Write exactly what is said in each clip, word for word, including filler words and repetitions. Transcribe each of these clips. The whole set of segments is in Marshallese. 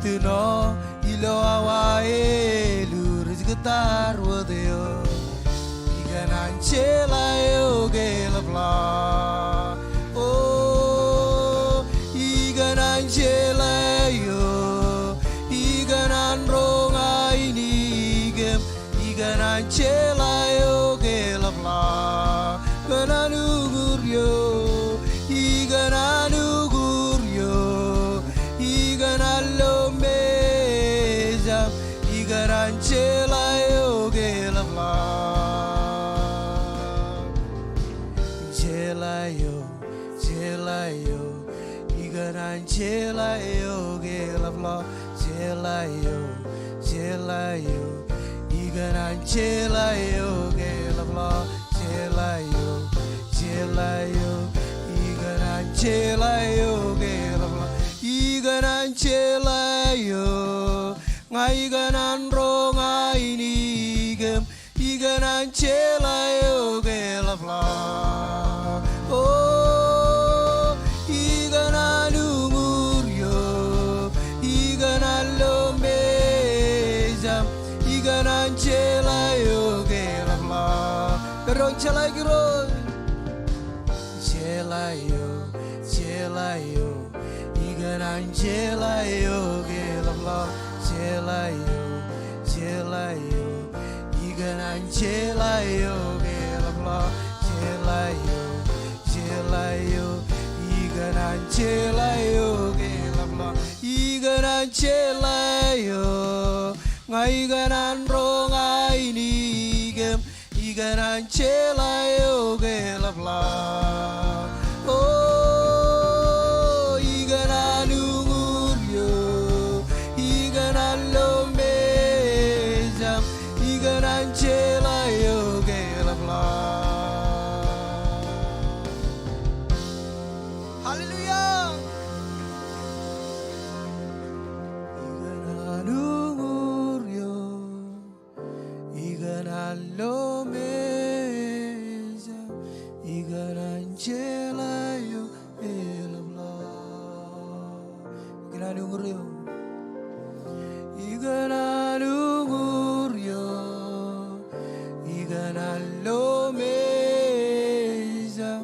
Ilo awa eo ri jekōttar wōt eo, ikōṇaan jeḷā eo ke ḷapḷọk. O, ikōṇaan jeḷā eo, ikōṇaan roñ ainikien, ikōṇaan jeḷā eo ke ḷapḷọk. Ikōṇaan uñūr eō, ikōṇaan uñūr eō, ikōṇaan lo mejān, ikōṇaan jeḷā eo ke ḷapḷọk. Jeḷā eo, jeḷā eo, ikōṇaan jeḷā eo ke ḷapḷọk. Jeḷā eo, jeḷā eo, ikōṇaan jeḷā eo ke ḷapḷọk. Jeḷā eo, jeḷā eo, ikōṇaan jeḷā eo ke ḷapḷọk. Ikōṇaan jeḷā eo, ña ikōṇaan roñ ainikien, ikōṇaan jeḷā eo ke ḷapḷọk. O, ikōṇaan uñūr eō, ikōṇaan lo mejān, ikōṇaan jeḷā eo ke ḷapḷọk. Bar roñ jeḷā Irooj. Jeḷā eo, jeḷā eo, ikōṇaan jeḷā eo ke ḷapḷọk. Jeḷā eo, jeḷā eo, ikōṇaan jeḷā eo ke ḷapḷọk. Jeḷā eo, jeḷā eo, ikōṇaan jeḷā eo ke ḷapḷọk. Ikōṇaan jeḷā eo, ña ikōṇaan roñ ainikien, ikōṇaan jeḷā eo ke ḷapḷọk. O, ikōṇaan uñūr eō, ikōṇaan lo mejān, ikōṇaan jeḷā eo ke ḷapḷọk. Hallelujah. Ikōṇaan uñūr eō, ikōṇaan lo mejān, ikōṇaan jeḷā eo ke ḷapḷọk. Ikōṇaan uñūr eō. Ikōṇaan uñūr eō, ikōṇaan lo mejān,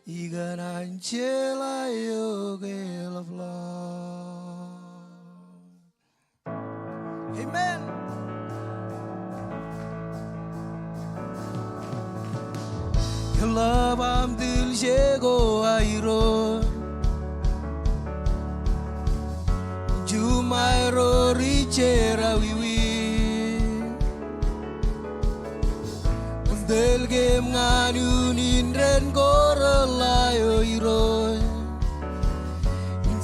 ikōṇaan jeḷā eo ke ḷapḷọk. Amen. Eḷap aṃ tūlje ko aerro. Juṃaerro ri jerọwiwi. Kwōn tōl kōm ñan unin dān ko reḷḷā eo Irooj.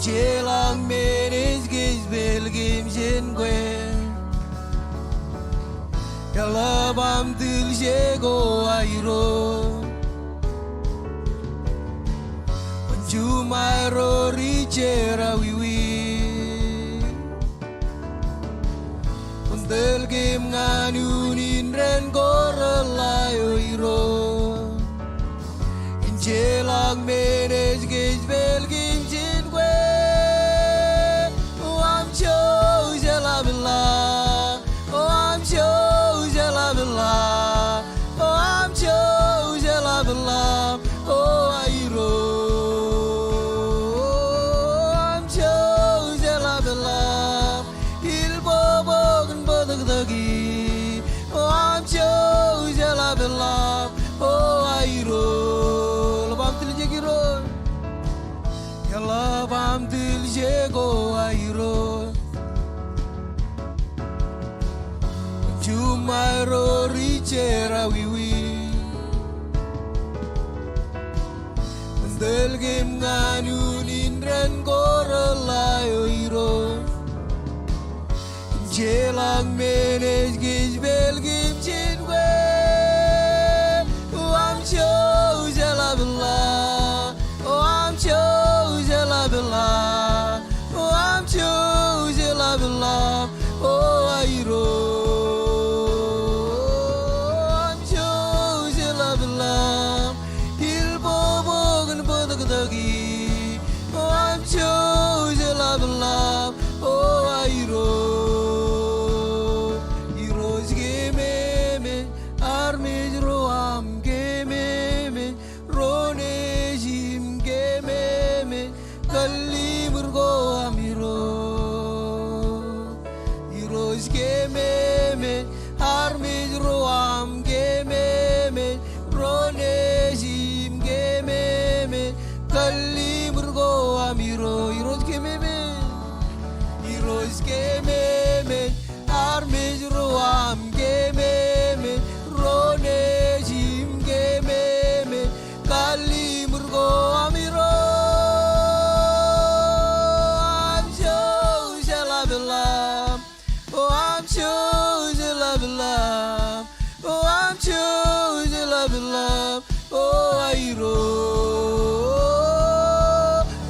Jeḷak men ej kōjepel kōm jān kwe. Eḷap aṃ tūlje ko aerro. Juṃaerro ri jerọwiwi. Kwōn tōl kōm ñan unin dān ko reḷḷā eo Irooj. Jeḷak men ej kōjepel kōm jān kwe. O aṃ jouj eḷapḷọk. O aṃ jouj eḷapḷọk. O aṃ jouj eḷapḷọk. O aerro. O aṃ jouj eḷapḷọk. Ilbōbōk in bōtōktōki. O aṃ jouj eḷapḷọk. O aerro. Eḷap aṃ tūlje ko aerro. Eḷap aṃ tūlje ko aerro. Juṃaerro ri jerọwiwi. Kwōn tōl kōm ñan unin dān ko reḷḷā eo Irooj. Jeḷak men ej kōjepel kōm jān kwe. O aṃ jouj eḷapḷọk. O aṃ jouj eḷapḷọk. O aṃ jouj eḷapḷọk. O aerro. O aṃ jouj eḷapḷọk. Ilbōbōk in bōtōktōki. O aṃ jouj eḷapḷọk. O aerro. Kallimur ko aṃ Irooj, Irooj kememej. Irooj kememej, armej ro aṃ kememej, ro nejim kememej. Kallimur ko aṃ Irooj, aṃ jouj eḷap eḷap. O aṃ jouj eḷap eḷap, o aṃ jouj eḷap eḷap, o aō Irooj.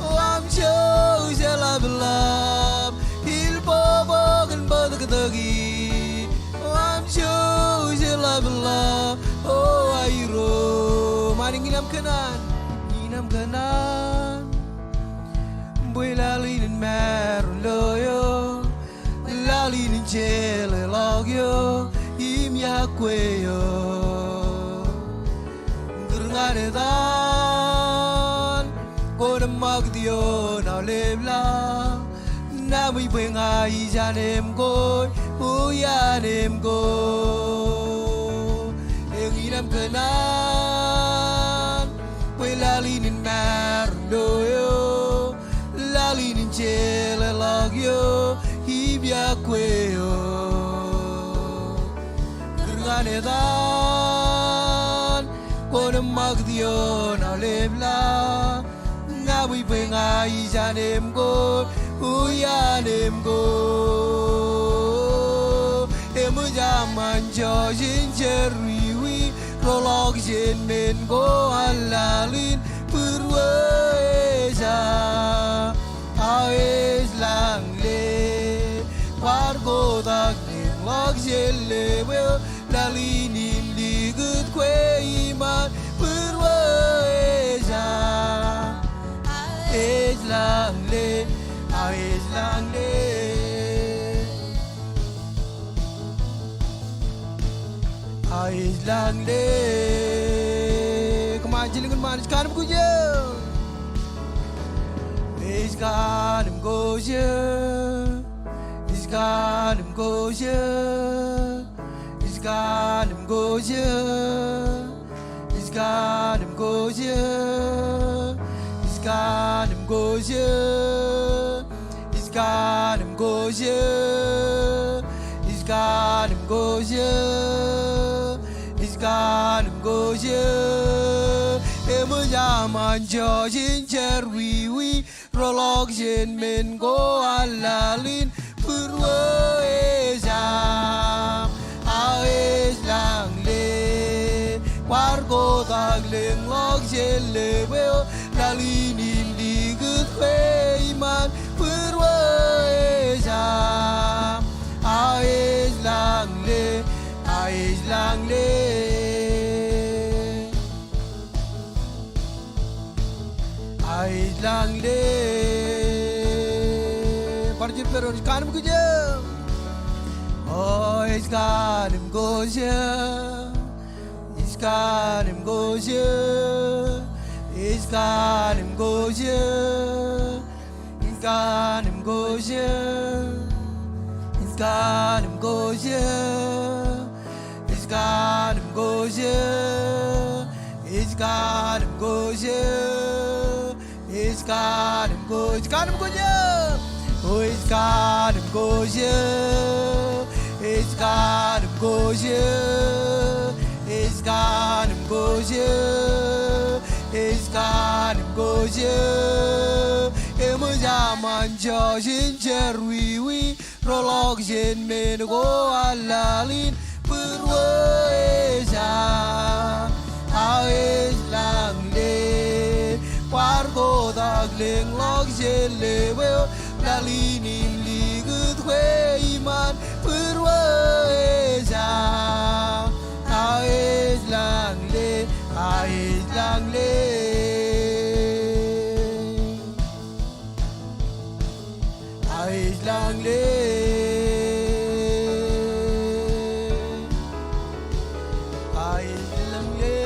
O aṃ jouj eḷap eḷap, ilbōbōk in bōtōktōki. O aṃ jouj eḷap eḷap, o aō Irooj. Ṃaan in ñan aṃ kōṇaan, ñan aṃ kōṇaan. Bwe laḷ in maroñ lo eok, laḷ in jeḷāḷọk eok im iọkwe eok. Kūr ñan etan, kwōn ṃakūt ioon aolep laḷ, ña ṃweiuk bwe ña ij an eṃ kwe, ij an eṃ kwe. Eñin aṃ kōṇaan, bwe laḷ in maroñ lo eok, laḷ in jeḷāḷọk eok im iọkwe eok. Kūr ñan etan, kwōn ṃakūt ioon aolep laḷ, ña ṃweiuk bwe ña ij an eṃ kwe, ij an eṃ kwe. Eṃōj aṃ anjọ jān jerọwiwi, roḷọk jān men ko an laḷ in būrueja. Aō ej lañle, kwaar kotak leñḷọk jān lepeo, laḷ in im likūt kwe iṃaan būrueja. Aō ej lañle, aō ej lañle. Aō ej lañle. Come on, jilkinṃaan, ij kanooj kōj eō. Ij kanooj kōj eō. Ij kanooj kōj eō. Ij kanooj kōj eō. Ij kanooj kōj eō, ij kanooj kōj eō, ij kanooj kōj eō, ij kanooj kōj eō, ij kanooj kōj eō. Eṃōj aṃ anjọ jān jerọwiwi, roḷọk jān men ko an laḷ in būrueja. Aō ej lañle, kwaar kotak leñḷọk jān lepeo, laḷ in im likūt kwe iṃaan būrueja. Aō ej lañle, aō ej lañle. Aō ej lañle. Bar juon pād, ij kanooj kōj eō. O, ij kanooj kōj eō. Ij kanooj kōj eō. Ij kanooj kōj eō. Ij kanooj kōj eō. Ij kanooj kōj eō. Ij kanooj kōj eō. Ij kanooj kōj eō. Ij kanooj kōj, kanooj kōj eō. O, ij kanooj kōj eō. Ij kanooj kōj eō. Ij kanooj kōj eō. Ij kanooj kōj eō. Eṃōj aṃ anjọ jān jerọwiwi, roḷọk jān men ko an laḷ in būrueja. Aō ej lañle, kwaar kotak leñḷọk jān lepeo, laḷ in im likūt kwe iṃaan būrueja. Aō ej lañle, aō ej lañle. Aō ej lañle. Aō ej lañle.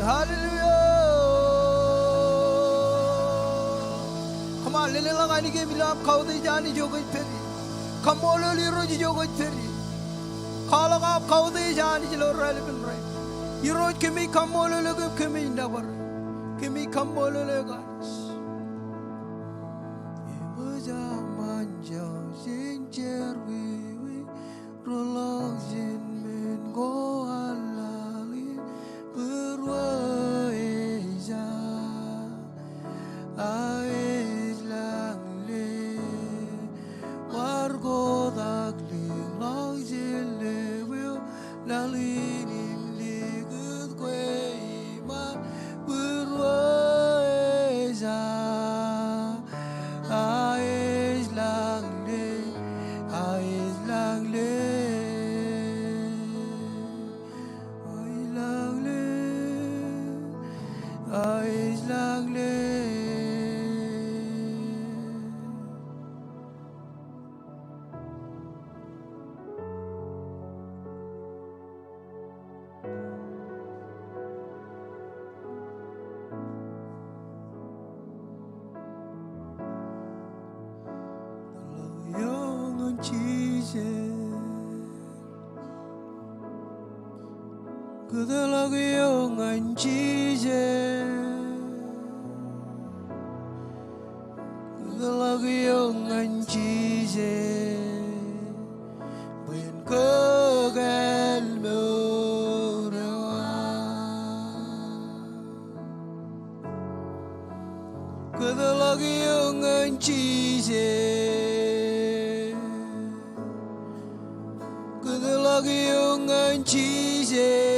Hallelujah. Come on, lelōñḷọk ainikien im ilo aṃ kautiej Anij ijo kwōj pād ie. Kaṃṃoolol Irooj ijo kwōj pād ie. Kwaḷọk aṃ kautiej Anij ilo raelepin rainin. Irooj kōmij kaṃṃoolol eok im kōmij nōbar eok. Kaṃṃoolol eok Anij. Eṃōj aṃ anjọ jān jerọwiwi, ruḷọk jān men ko an laḷ in būruō ej ja. Aejañ ḷe, bar kotak ḷe, ḷọk jān leweo, laḷ in im likūt kwe iṃaan, būruō ej ja. Aejañ ḷe, aejañ ḷe, aejañ ḷe, aejañ ḷe. Kōtḷọk eō ñan Jisōs. Kōtḷọk eō ñan Jisōs. Kōtḷọk eō ñan Jisōs, bwe en kōkāāl mour eo aṃ. Kōtḷọk eō ñan Jisōs. Kōtḷọk eō ñan Jisōs.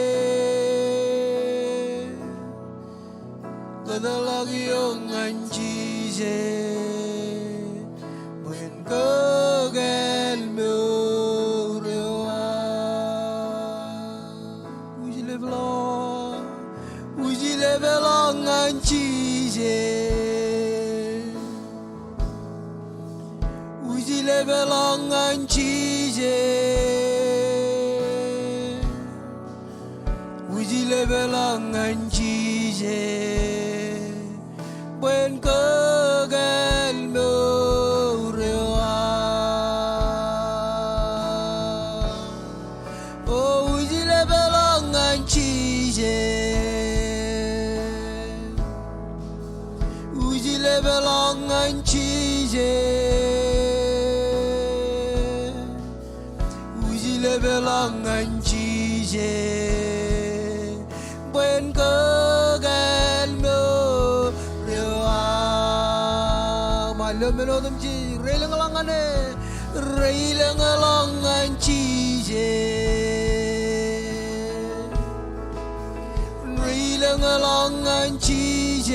Kōtḷọk eō ñan Jisōs, bwe en kōkāāl mour eo aṃ. Wūjlepḷọk, wūjlepḷọk ñan Jisōs. Wūjlepḷọk ñan Jisōs. Wūjlepḷọk ñan Jisōs, bwe en kōkāāl mour eo aṃ. O, wūjlepḷọk ñan Jisōs. Wūjlepḷọk ñan Jisōs. Wūjlepḷọk ñan Jisōs, bwe en kōkāāl mour eo aṃ. Ṃae lo men otemjej, reilōñḷọk ñan e. Reilōñḷọk ñan Jisōs. Reilōñḷọk ñan Jisōs.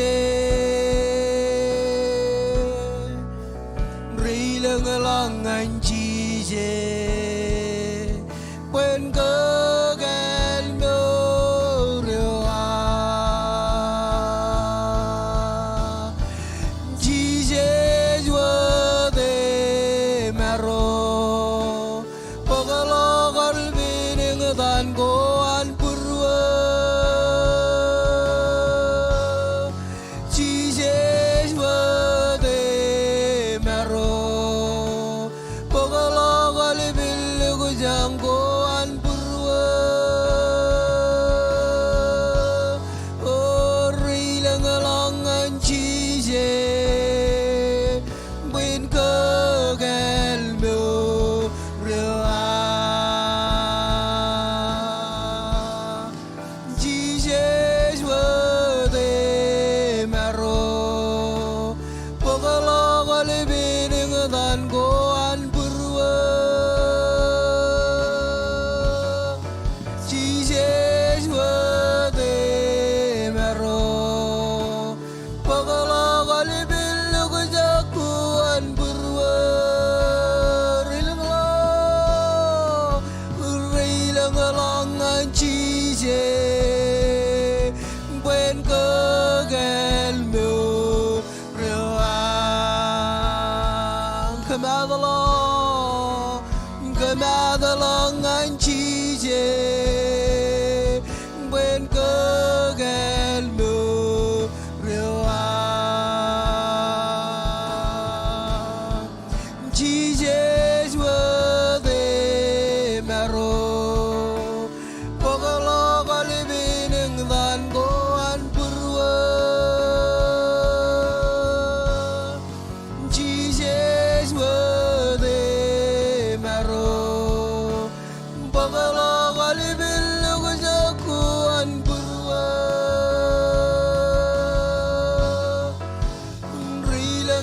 Reilōñḷọk ñan Jisōs, bwe en kōkāāl mour eo aṃ. Jisōs wōt emaro, bōkḷọk aolep eneñtaan ko an būruō. Jisōs wōt emaro, bōkḷọk aolep elukjañ ko an būruō. O, reilōñḷọk ñan Jisōs, bwe en kōkāāl mour eo aṃ. Jisōs wōt emaro,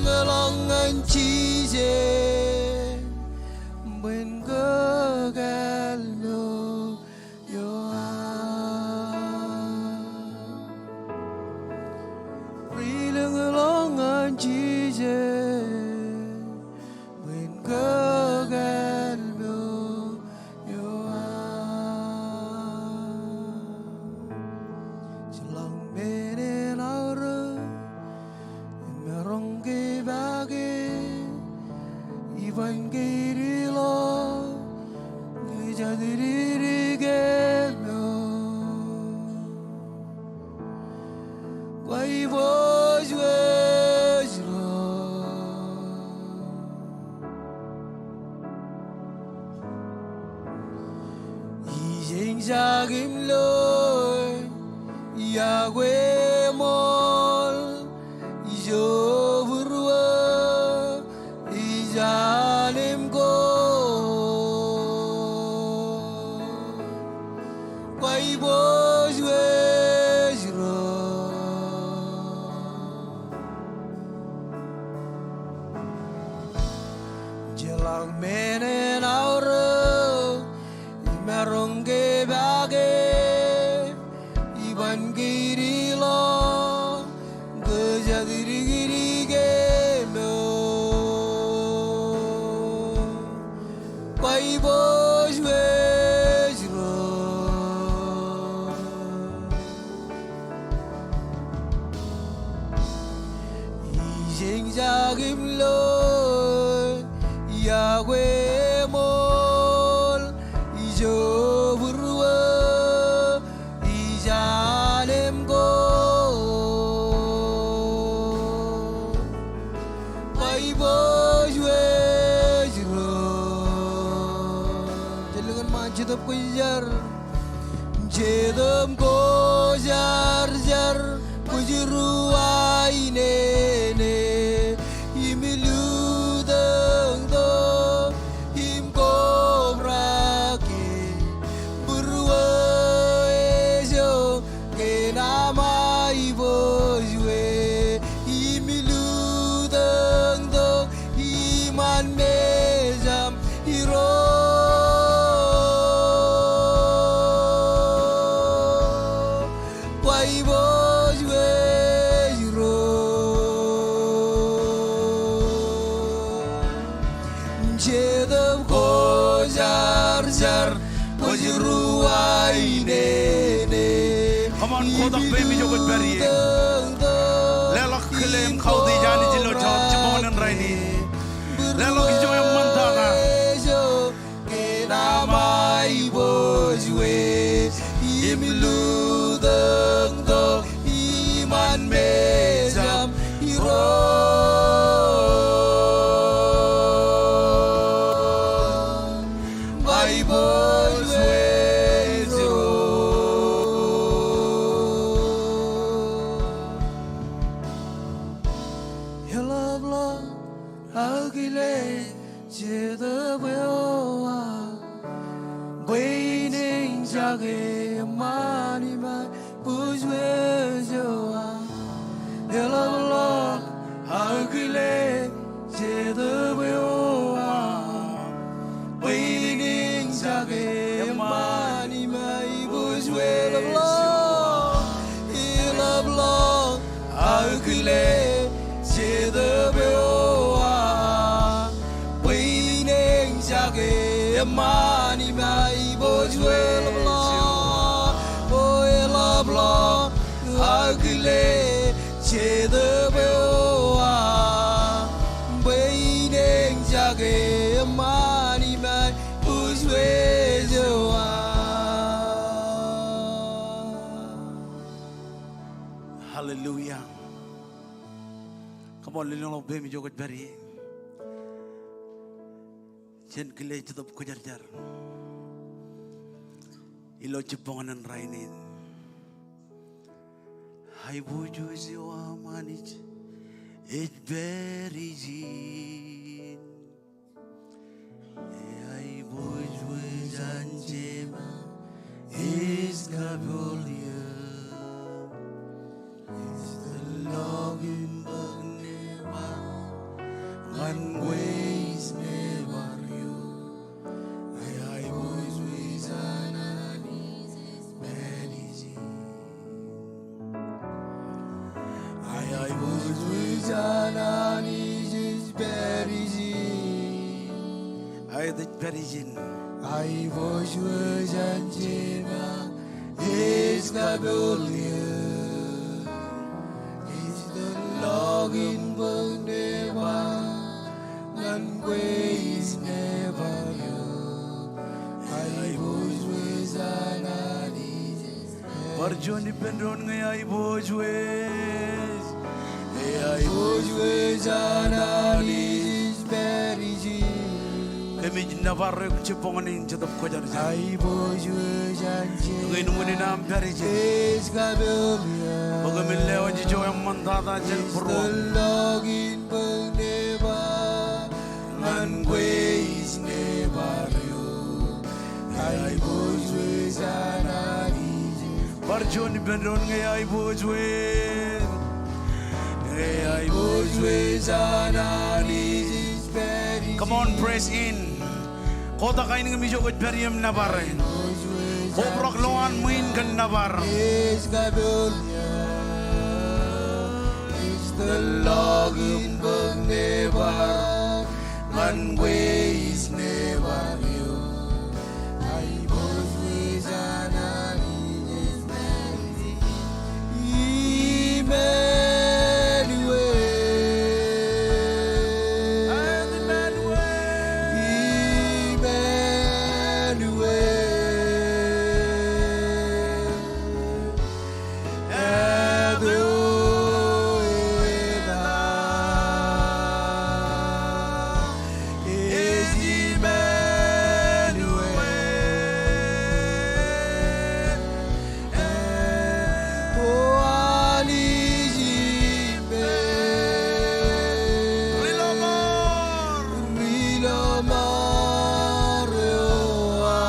Ḷọk ñan Jisōs bwe en kōkāāl ilo ioa. Ri lōñ ḷọk ñan Jisōs bwe en kōkāāl ilo ioa. Ejjeḷọk men en aorōk, emaroñ ke pake, iban ke ri ḷọk, ñe ejjab dikdik kōm eo. Kwōj pojwōj ro. Ij eñjake im loe, iọkwe eṃool, ijo būruō, ij al im ko. Kwōj pojwōj ro. Ejjeḷọk men en aorōk, emaroñ ke pake, iban ke ri ḷọk, ñe ejjab dikdik kōm eo. Kwōj pojwōj ro. Ij eñjake im loe, iọkwe eṃool, ijo būruō, ij al im ko. Kwōj pojwōj ro. Jen lōñ ñan Jetōb Kwōjarjar. Jetōb Kwōjarjar, kwōj ruwainene im lutōñtok im kobrak ke būruō eo. Kōn aṃ aiboojoj im lutōñtok iṃaan mejaṃ Irooj, kwōj pojwōj Irooj. Jetōb Kwōjarjar, kwōj ruwainene. Come on, kotak peiṃ ijo kwōj pād ie. Leḷọk kile im kautiej Anij ilo jibboñōn in rainin. Leḷọk ijo eṃṃan tata. Kōn aṃ aiboojoj im lutōñtok iṃaan mejaṃ Irooj, kwōj pojwōj Irooj. Eḷapḷọk aō kile Jetōb eo aō, bwe in eñjake eṃṃan im aiboojoj eo aō. Eḷapḷọk aō kile Jetōb eo aō, bwe in eñjake eṃṃan im aiboojoj eo aō. Eḷapḷọk aō kile Jetōb eo aō, bwe in eñjake eṃṃan im aiboojoj eo aō. O eḷapḷọk aō kile Jetōb eo aō, bwe in eñjake eṃṃan im aiboojoj eo aō. Hallelujah. Come on, lelōñḷọk peiṃ ijo kwōj pād ie. Jen kile Jetōb Kwōjarjar ilo jibboñōn in rainin. Aiboojoj eo aṃ Anij ej pād ijin. Aiboojoj an Jema ej kapool eō. Ej tōllọk im bōk newa ej pād ijin. Aiboojoj an Jema ej kapooḷ eō. Ej tōl ḷọk in bōk nebar ñan kwe ij nebar eō. Aiboojoj an Anij. Bar juon ippān doon ñe aiboojoj. Ñe aiboojoj an Anij ej pād ijin. Kōmij nōbar eok jibboñōn in Jetōb Kwōjarjar. Aiboojoj an Jema. Ñe in unin aṃ pād ijin. Ej kapooḷ eō. Bwe kōmin lewōj ijo eṃṃantata jān būruōm. Ej tōl ḷọk in bōk nebar ñan kwe ij nebar eō. Aiboojoj an Anij. Bar juon ippān doon ñe aiboojoj. Ñe aiboojoj an Anij ej pād ijin. Come on, press in. Kotak ainikiṃ ijo kwōj pād im nōbar e. Kobrak lowaan ṃwiin kōn nōbar. Ej kapooḷ eō. Ej tōl ḷọk in bōk nebar ñan kwe ij nebar eō. Aiboojoj an Anij. Imanuel. Imanuel. Imanuel. Āinwōt ej Imanuel. O Anij ippān. Ri lọmọọr. Ri lọmọọr eo an.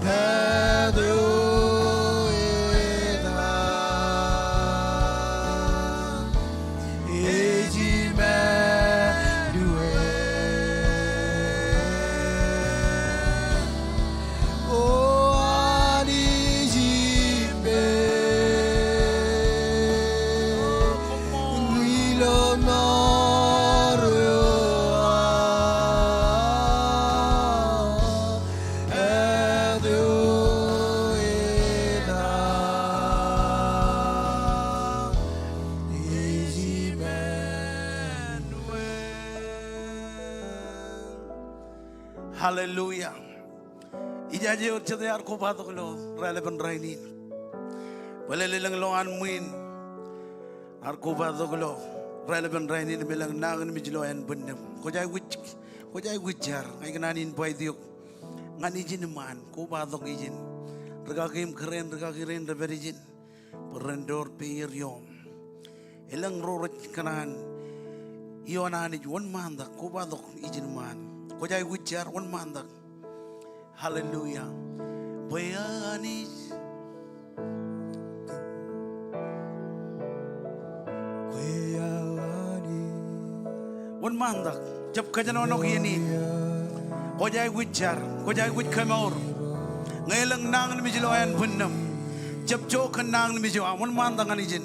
Āinwōt ej Imanuel. O Anij ippān. Ri lọmọọr eo an. Āinwōt ej Imanuel. Hallelujah. Ijaje wōt jete ear kobatok ilo raelepin rainin. Bōlen elōñ lowaan ṃwiin ear kobatok ilo raelepin rainin im elōñ nañinmej ilo ānbwinnūṃ. Kwōj aikuj, kwōj aikuj jar, ña ikōṇaan invite eok ñan ijin iṃaan, kobatok ijin. Rikaki im kōrā in, rikaki rein rej pād ijin bwe ren door peier ioṃ. Elōñ ro rej kōṇaan ioon Anij, wōnṃaantak, kobatok ijin iṃaan. Kwōj aikuj jar, wōnṃaantak. Hallelujah. Bwe Anij. Wōnṃaantak. Jab kōjenolọk iien in. Kwōj aikuj jar, kwōj aikuj kemour. Ñe elōñ nañinmej ilo ānbwinnūṃ, jab jo kōn nañinmej eo aṃ, wōnṃaantak ñan ijin.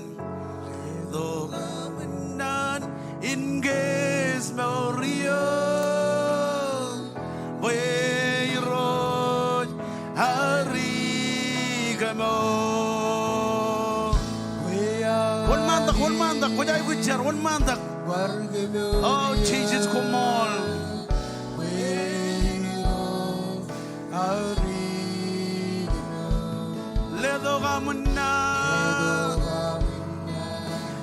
Letok aṃ naan in kōj mour eo, bwe Irooj ear ri kemour. Wōnṃaantak, wōnṃaantak, kwōj aikuj jar, wōnṃaantak. O Jisōs, koṃṃool. Letok aṃ naan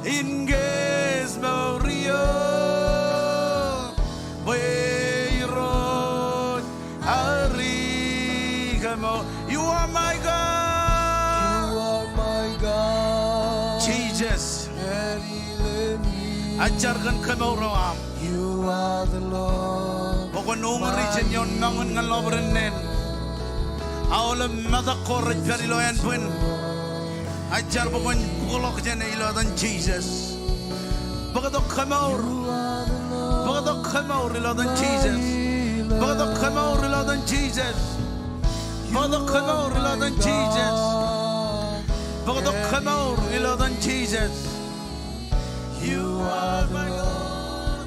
in kōj mour eo, bwe Irooj ear ri kemour. You are my God. You are my God. Jisōs. Ejjar kōn kemour eo aṃ. You are the Lord. Bwe kwōn uñūri jān ioon moñin ñan lọpiden neen. Aolep metak ko rej pād ilo ānbwin, ejjar bwe kwōn bōkḷọk jān e ilo etan Jisōs. Bōktok kemour. Bōktok kemour ilo etan Jisōs. Bōktok kemour ilo etan Jisōs. Bōktok kemour ilo etan Jisōs. Bōktok kemour ilo etan Jisōs. You are my God,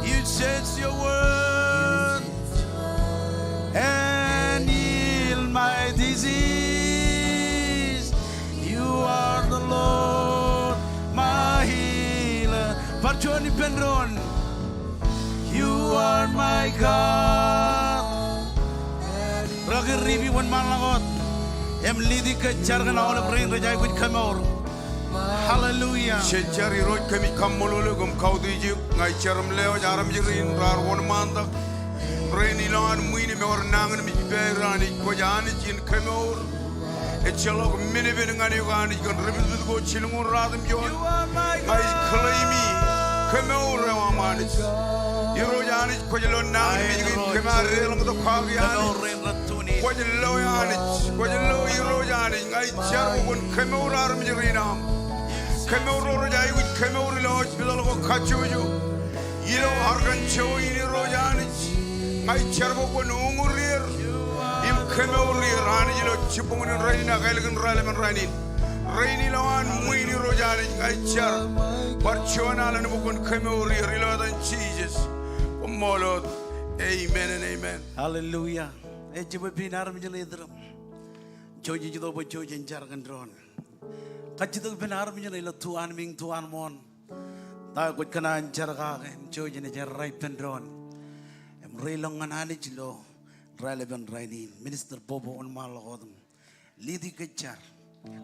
You sent your word and heal my disease. You are the Lord, my healer. Bar juon ippān doon. You are my God. Rikaki Ripi, wōnṃaanḷọk wōt im lead e kōj jar kōn aolep rein rej aikuj kemour. Hallelujah. Jen jar. Irooj, kōmij kaṃṃoolol eok im kautiej eok. Ña ij jar im lewōj armej rein raar wōnṃaantak rein ilowaan ṃwiin im ewōr nañinmej ippāer. Anij, kwōj Anij in kemour. Ejjeḷọk men epen ñan eok Anij kōn ri pād ko jilñuul ruatimjuon. Ña ij claim e kemour eo aṃ Anij. Irooj Anij, kwōj lo nañinmej kein kōm ar deḷọñtok kaki Anij. Kwōj lo Anij, kwōj lo Irooj Anij. Ña ij jar bwe kwōn kemour armej rein aṃ. Kemour ro rej aikuj kemour ilo hospital ko kajjojo. Ilo Arkansas in Irooj Anij. Ña ij jar bwe kwōn uñūr er im kemour er Anij ilo jibboñōn in rainin ak ālikin raelepen rainin. Rein ilowaan ṃwiin Irooj Anij, ña ij jar bar juon alen bwe kwōn kemour er ilo etan Jisōs. Koṃṃool wōt. Amen and amen. Hallelujah. Ej jibwe pein armej ṇe iturūṃ. Jouj ej itok bwe jouj en jar kōn doon. Kajjitōk ippān armej ṇe ilo tu anmiiñ tu anmooṇ. Ta eo kwōj kōṇaan jar kake im jouj enaaj errā ippān doon im reilọk ñan Anij ilo raelepen rainin. Minister Bobo, wōnṃaanḷọk wōt im lead e kōj jar.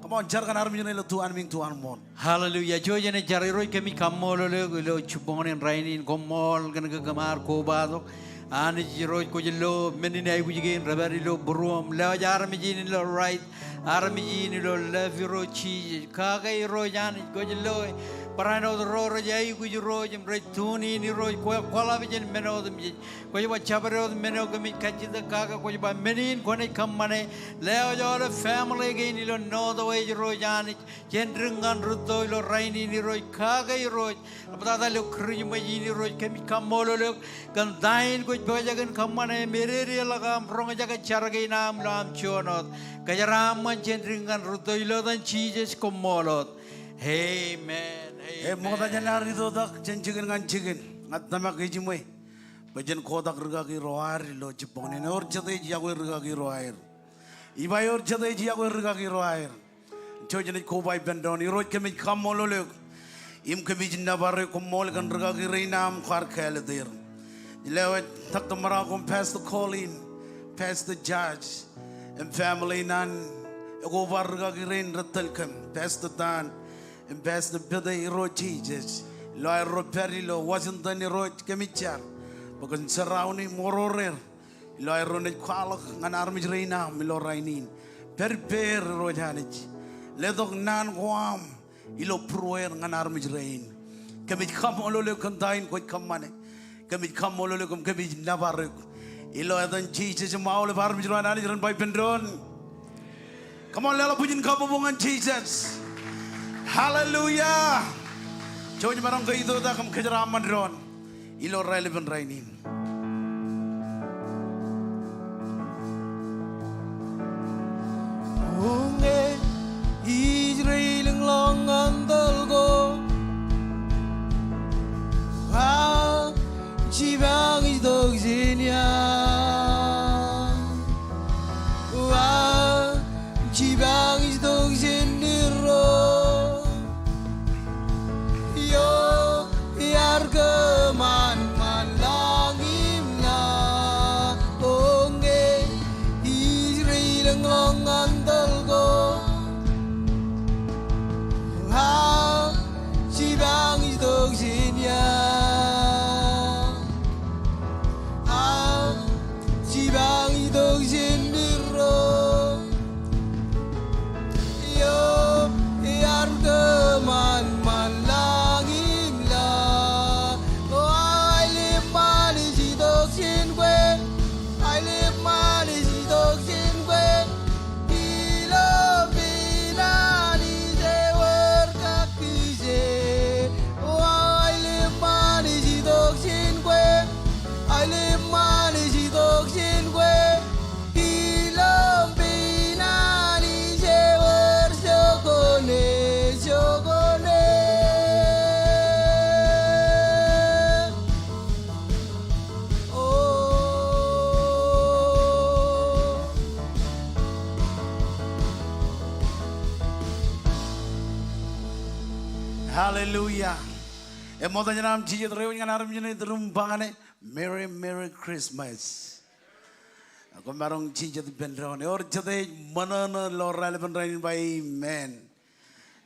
Come on, jar kōn armej ṇe ilo tu anmiiñ tu anmooṇ. Hallelujah. Jouj enaaj jar. Irooj, kōmij kaṃṃoolol eok ilo jibboñōn in rainin. Koṃṃool kōn ke kōm ar kobatok. Anij Irooj, kwōj lo men in aikuj kein rej pād ilo būruōm. Lewōj armej in ilo right, armej in ilo left, Irooj Jisōs. Kake Irooj Anij, kwōj lo barāinwōt wōt ro rej aikuj Irooj im rej tune in Irooj, kwō kwaḷọk jān men otemjej. Kwōj ba jabdewōt men eo kōmij kajjitōk kake, kwōj ba men in kwōnaaj kōṃṃane. Lewōj aolep family kein ilo Northwest Irooj Anij. Jān dik ñan rūtto ilo rainin Irooj, kake Irooj. Ḷaptata ilo Christmas in Irooj, kōmij kaṃṃoolol eok kōn ta in kwōj pojak in kōṃṃane im ededeḷọk aṃ roñjake jar kein aṃ ilo aṃ juon wōt. Kōjeraaṃṃan jān dik ñan rūtto ilo etan Jisōs, koṃṃool wōt. Amen. Amen. Ṃokta jān ad itoitak jān jikin ñan jikin, ña ij tōmak ejiṃwe bwe jen kotak rikaki ro aer ilo jibboñōn in. Ewōr jete ej iọkwe rikaki ro aer? Iba ewōr jete ej iọkwe rikaki ro aer? Jouj enaaj koba ippān doon. Irooj, kōmij kaṃṃoolol eok im kōmij nōbar eok. Koṃṃool kōn rikaki rein aṃ kwaar kāālōt er. Lewōj Doctor Marako im Pastor Colleen, Pastor George im family in an ekobar rikaki rein rej tōl kōm, Pastor Dan im Pastor Pete, Irooj Jisōs. Ilo aerro pād ilo Washington, Irooj, kōmij jar bwe kwōn surround im oror er. Ilo aerro naaj kwaḷọk ñan armej rein aṃ ilo rainin. Pād ippāer Irooj Anij. Letok naan ko aṃ ilo būrueer ñan armej rein. Kōmij kaṃṃoolol eok kōn ta in kwōj kōṃṃane. Kōmij kaṃṃoolol eok im kōmij nōbar eok. Ilo etan Jisōs im aolep armej ro an Anij ren ba ippān doon. Come on, leḷọk bwijin kabbokbok ñan Jisōs. Hallelujah. Jouj maroñ ke itoitak im kōjeraaṃṃan doon ilo raelepen rainin. Uññe ij reilōñḷọk ñan tōl ko, ak jipañ ij tok jān ia, ak jipañ ij tok jān Irooj. Io, iar kōṃanṃan lañ Hallelujah. Eṃṃool jān aṃ jijet rein ñan armej ṇe iturūṃ ba ñane, Merry, Merry Christmas. Ak koṃ maroñ jijet ippān doon. Ewōr jete ej ṃōṇōṇō ilo raelepin rainin ba amen.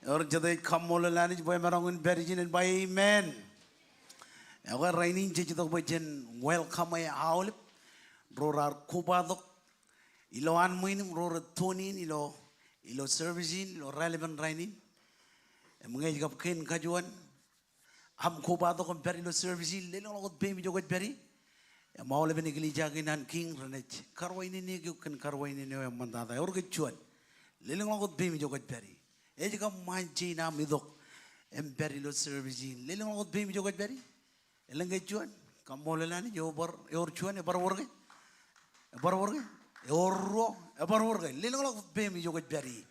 Ewōr jete ej kaṃṃoolol Anij bwe emaroñ in pād ijin en ba amen. Ekwe rainin jej itok bwe jen welcome e aolep ro raar kobatok ilo anmwin im ro rej tune in ilo, ilo service in ilo raelepin rainin. Im ñe ej kab kein kajuon aṃ kobatok im pād ilo service in, lelōñḷọk wōt peiṃ ijo kwōj pād ie. Im aolepen eklejia kein an Kiiñ renaaj karuwainene eok kōn karuwainene eo eṃṃantata. Ewōr ke juon, lelōñḷọk wōt peiṃ ijo kwōj pād ie. Ej kab ṃaan jein aṃ itok im pād ilo service in, lelōñḷọk wōt peiṃ ijo kwōj pād ie. Elōñ ke juon? Kaṃṃoolol Anij. Ewōr, ewōr juon? Ebar wōr ke? Ebar wōr ke? Ewōr ruo? Ebar wōr ke? Lelōñḷọk wōt peiṃ ijo kwōj pād ie.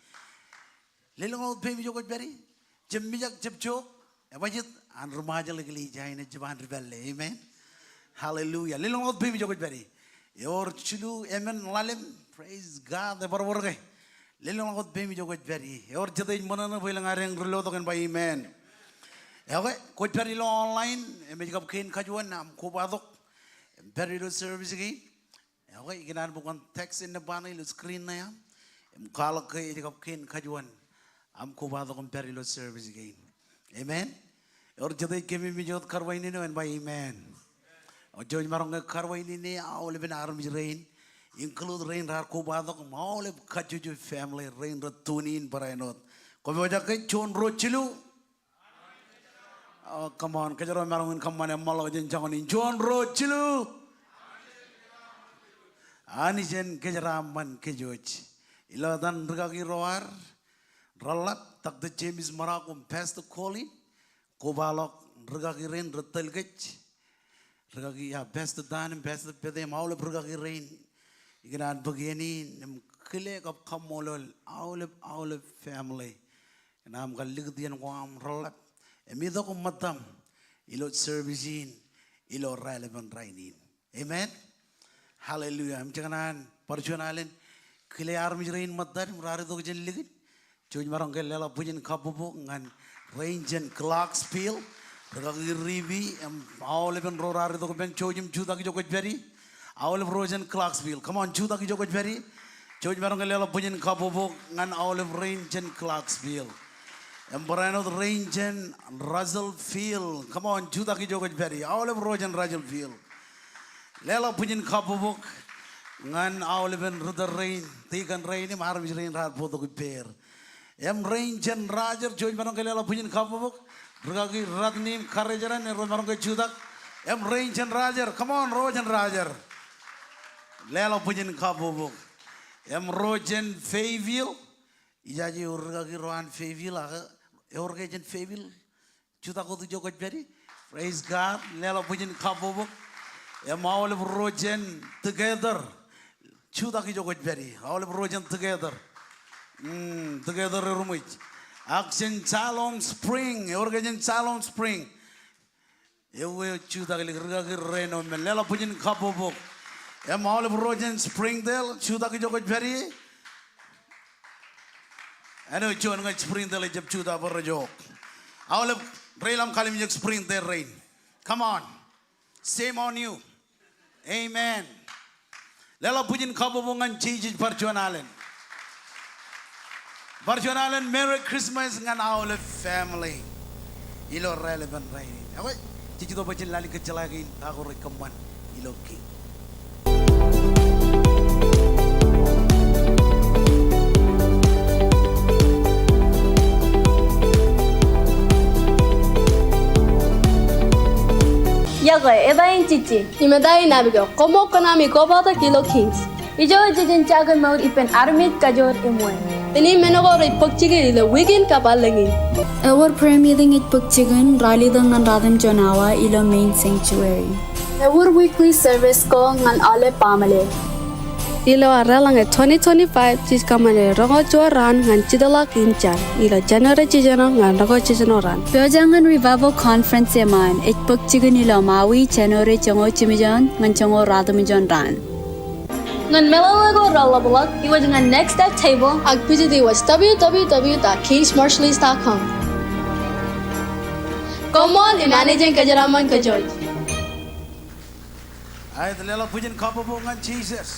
Lelōñḷọk wōt peiṃ ijo kwōj pād ie. Jab mijak, jab jook. Ebajjeet an ri-Ṃajeḷ eklejia in ejjab an ri-pālle. Amen. Hallelujah. Lelōñḷọk wōt peiṃ ijo kwōj pād ie. Ewōr jilu, emān ḷalem. Praise God. Ebar wōr ke? Lelōñḷọk wōt peiṃ ijo kwōj pād ie. Ewōr jete ej ṃōṇōṇō bwe elōñ ad eñ ri-lotok en ba amen. Ekwe, kwōj pād ilo online, im ej kab kein kajuon aṃ kobatok im pād ilo service kein. Ekwe, ikōṇaan bwe kwōn text ṇe ba ṇe ilo screen ṇe aṃ. Im kwaḷọk ke ej kab kein kajuon aṃ kobatok im pād ilo service kein. Amen. Ewōr jete ej kememej wōt karuwainene eo en ba amen. O, jej maroñ ke karuwainene aolepen armej rein, include rein raar kobatok im aolep kajjojo family rein rej tune in barāinwōt. Kwōpojak ke? Juon, ruo, jilu. O, come on, kōjro maroñ in kōṃṃane ṃōḷ eo jān joñan in. Juon, ruo, jilu. Anij en kōjeraaṃṃan kōj wōj. Ilo etan rūkaki ro ad reḷḷap, Doctor James Maraku im Pastor Colin, kobaḷọk rūkaki rein rej tōl kōj. Rūkaki, ia, Pastor Dan im Pastor Pete im aolep rūkaki rein. Ikōṇaan bōk iien in im kile kab kaṃṃoolol aolep, aolep family kōn aṃ kar likūt iien ko aṃ reḷḷap im itok ṃōttaṃ ilo service in ilo raelepin rainin. Amen. Hallelujah. Im jej kōṇaan bar juon alen kile armej rein ṃōttad im raar itok jān likin. Jej maroñ ke leḷọk bwijin kabbokbok ñan rein jān Clarksville, rūkaki Ribi im aolepen ro raar itok ippān. Jej im jutak ijo kwōj pād ie. Aolep ro jān Clarksville. Come on, jutak ijo kwōj pād ie. Jej maroñ ke leḷọk bwijin kabbokbok ñan aolep rein jān Clarksville. Im barāinwōt rein jān Russellville. Come on, jutak ijo kwōj pād ie. Aolep ro jān Russellville. Leḷọk bwijin kabbokbok ñan aolepen ritōl rein, tikōn rein im armej rein raar bōktok ippāer. Im rein jān Rogers, jej maroñ ke leḷọk bwijin kabbokbok. Rūkaki Ratni im Karijeran, ro maroñ ke jutak. Im rein jān Rogers, come on, ro jān Rogers. Leḷọk bwijin kabbokbok. Im ro jān Fayetteville, ijaje ewōr rūkaki ro an Fayetteville, ak ewōr ke jān Fayetteville? Jutak wōt ijo kwōj pād ie. Praise God. Leḷọk bwijin kabbokbok. Im aolep ro jān Decatur. Jutak ijo kwōj pād ie. Aolep ro jān Decatur. Mm, Decatur eruṃwij. Ak jān Siloam Spring. Ewōr ke jān Siloam Spring? Ewi, jutak lik rūkaki rein omen. Leḷọk bwijin kabbokbok. Im aolep ro jān Springdale. Jutak ijo kwōj pād ie. Āinwōt juon ñe Springdale ejjab jutak bwe rej jook. Aolep ro ilo am kallimjek Springdale rein. Come on. Shame on you. Amen. Leḷọk bwijin kabbokbok ñan Jisōs bar juon alen. Bar juon alen Merry Christmas ñan aolep family ilo raelepin rainin. Ekwe, jej itok bwe jen lale kōjjeḷā kein ta ko rej kōṃṃan ilo kein. Iọkwe, eta in Jiji. Im eta in Abigail. Koṃṃool kōn ami kobatok ilo Kings. Ijo jej jen jakemour ippān armej kajoor im wāween. Im men ko rej bōk jikin ilo wiik in kab allōñ in. Ewōr prayer meeting ej bōk jikin ralitōk ñan ratimjuon awa ilo main sanctuary. Ewōr weekly service ko ñan aolep baaṃle. Ilo ad deḷọñe twenty twenty-five jej kōṃṃane roñoul juon raan ñan jiljino in jar ilo January jiljino ñan roñoul jiljino raan. Pojak ñan Revival Conference eṃṃaan ej bōk jikin ilo Maui January joñoul jimjuon ñan joñoul ratimjuon raan. Ñan meḷeḷe ko reḷapḷọk, iwōj ñan Next Step Table ak visit iwōj W W W dot kings marshallese dot com. Koṃṃool im Anij en kōjeraaṃṃan kōj. Aet, leḷọk bwijin kabbokbok ñan Jisōs.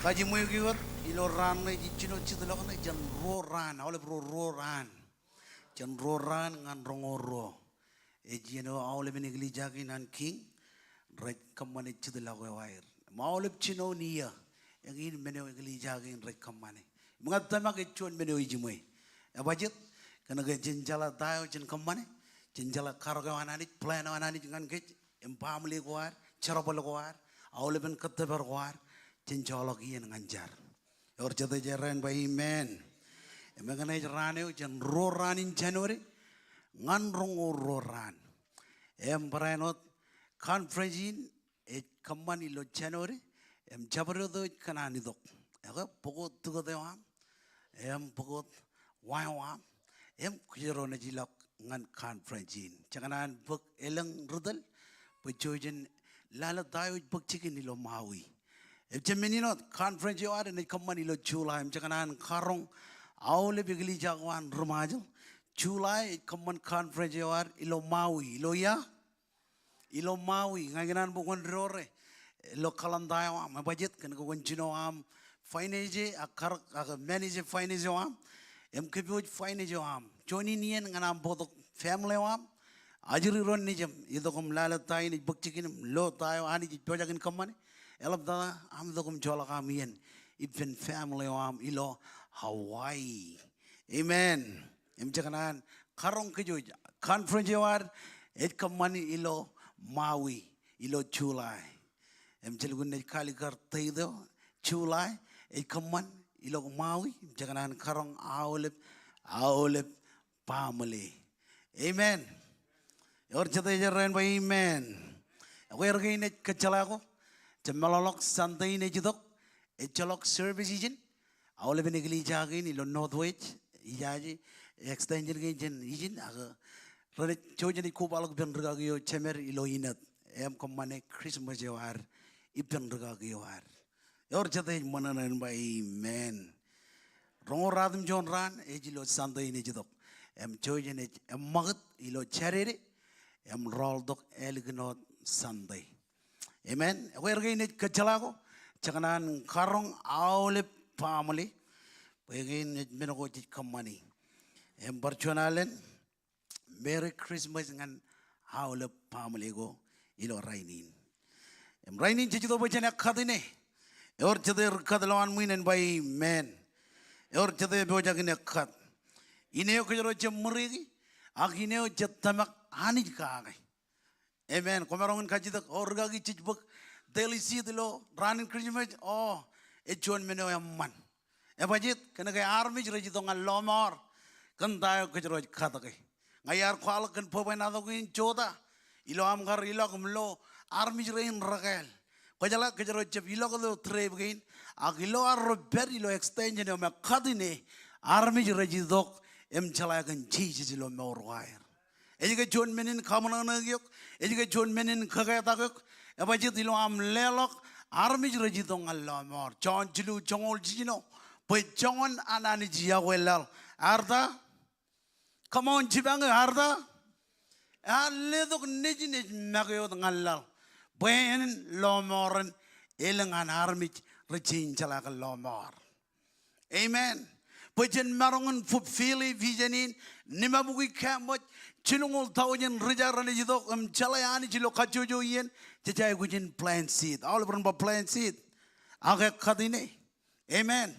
Kajiṃwe eok wōt ilo raan ṇe ej jino jitḷọk ṇe jān ruo raan, aolep ruo, ruo raan. Jān ruo raan ñan roñoul ruo. Ej iien eo aolepen eklejia kein an Kiiñ rej kōṃṃane jitḷọk eo aer. Im aolep jinoin iiō, eñin men eo eklejia kein rej kōṃṃane. Im ña tōmak ej juon men eo ijiṃwe. Ebajjeet, kōnke jen jeḷā ta eo jen kōṃṃane, jen jeḷā karōk eo an Anij, plan eo an Anij ñan kōj, im baaṃle ko ad, jerbal ko ad, aolepen kōttōpar ko ad, jen joḷọk iien ñan jar. Ewōr jete ej errā in ba amen. Im ekōṇe ej raan eo jān ruo raan in January ñan roñoul ruo raan. Im barāinwōt conference in ej kōṃṃan ilo January, im jabdewōt eo ej kōṇaan itok. Ekwe, bōk wōt tikōt eo aṃ, im bōk wōt wa eo aṃ, im kōjro naaj ilọk ñan conference in. Jekōṇaan bōk elōñ ri tōl bwe jej lale ta eo ej bōk jikin ilo Maui. Im jemān in wōt, conference eo ad enaaj kōṃṃan ilo July, im jekōṇaan karoñ aolep eklejia ko an ri-Ṃajeḷ. July ej kōṃṃan conference eo ad ilo Maui, ilo ia? Ilo Maui, ña ikōṇaan bwe kwōn dore ilo calendar eo aṃ, ebajjeet, kōnke kwōn jino aṃ finance ak karōk ak manage finance eo aṃ, im kōpooj finance eo aṃ. Juon in iien ñan aṃ bōktok family eo aṃ, ajri ro nejūṃ, itok im lale ta in ej bōk jikin im lo ta eo Anij ej pojak in kōṃṃane, eḷaptata aṃ itok im joḷọk aṃ iien ippān family eo aṃ ilo Hawaii. Amen. Im jekōṇaan karoñ kōj wōj, conference eo ad ej kōṃṃan ilo Maui ilo July. Im jelukkuun naaj kalikkar date eo, July, ej kōṃṃan ilo Maui, im jekōṇaan karoñ aolep, aolep baaṃle. Amen. Ewōr jete ej errā in ba amen. Ekwe, erkein ej kōjjeḷā ko, jemeḷọkḷọk Sunday in ej itok, ejjeḷọk service ijin, aolepen eklejia kein ilo Northwest, ijaje extension kein jān ijin, ak renaaj, jouj jenaaj kobaḷọk ippān rikaki eo jemed ilo Inōt, im kōṃṃane Christmas eo ad ippān rikaki eo ad. Ewōr jete ej ṃōṇōṇō in ba amen. Roñoul ratimjuon raan ej ilo Sunday in ej itok. Im jouj jenaaj eṃṃakūt ilo Jādede, im rọọltok ālikin wōt Sunday. Amen. Ekwe, erkein ej kōjjeḷā ko, jekōṇaan karoñ aolep baaṃle, bwe kein ej men ko jej kōṃṃani. Im bar juon alen, Merry Christmas ñan aolep baaṃle ko ilo rainin. Im rainin jej itok bwe jen ekkat ine. Ewōr jete ri kat lowaan ṃwiin en ba amen. Ewōr jete epojak in ekkat. Ine eo kōjro jab ṃōriki, ak ine eo jej tōmak Anij kake. Amen. Kwōmaroñ in kajjitōk, o, rikaki, jej bōk daily seed ilo raan in Christmas, o, ej juon men eo eṃṃan. Ebajjeet, kōnke armej rej itok ñan lọmọọr kōn ta eo kōjro ej katōke. Ña iar kwaḷọk kōn bwebwenato kein jota ilo aṃ kar ilọk im lo armej rein rekāāl. Kwōjeḷā kōjro jab ilọk ilo trip kein, ak ilo arro pād ilo extension eo me kat ine, armej rej itok im jeḷā kōn Jisōs ilo mour ko aer. Ej ke juon men in kaṃōṇōṇōik eok, ej ke juon men in kōketak eok, ebajjeet ilo aṃ leḷọk armej rej itok ñan lọmọọr. Jon jilu joñoul jiljino, bwe joñan an Anij iọkwe laḷ. Ear ta? Come on, jipañ eō, ear ta? Ear letok Nejin ej make wōt ñan laḷ, bwe en lọmọọren elōñ an armej rej jañin jeḷā kōn lọmọọr. Amen. Bwe jen maroñ in fulfill vision in, limabukwi kaṃṃooj, jilñuul taujin ri-Judeo renaaj itok im jeḷā Anij ilo kajjojo iien, jej aikuj in plant seed. Aolep ren ba plant seed. Ak ekkat ine. Amen.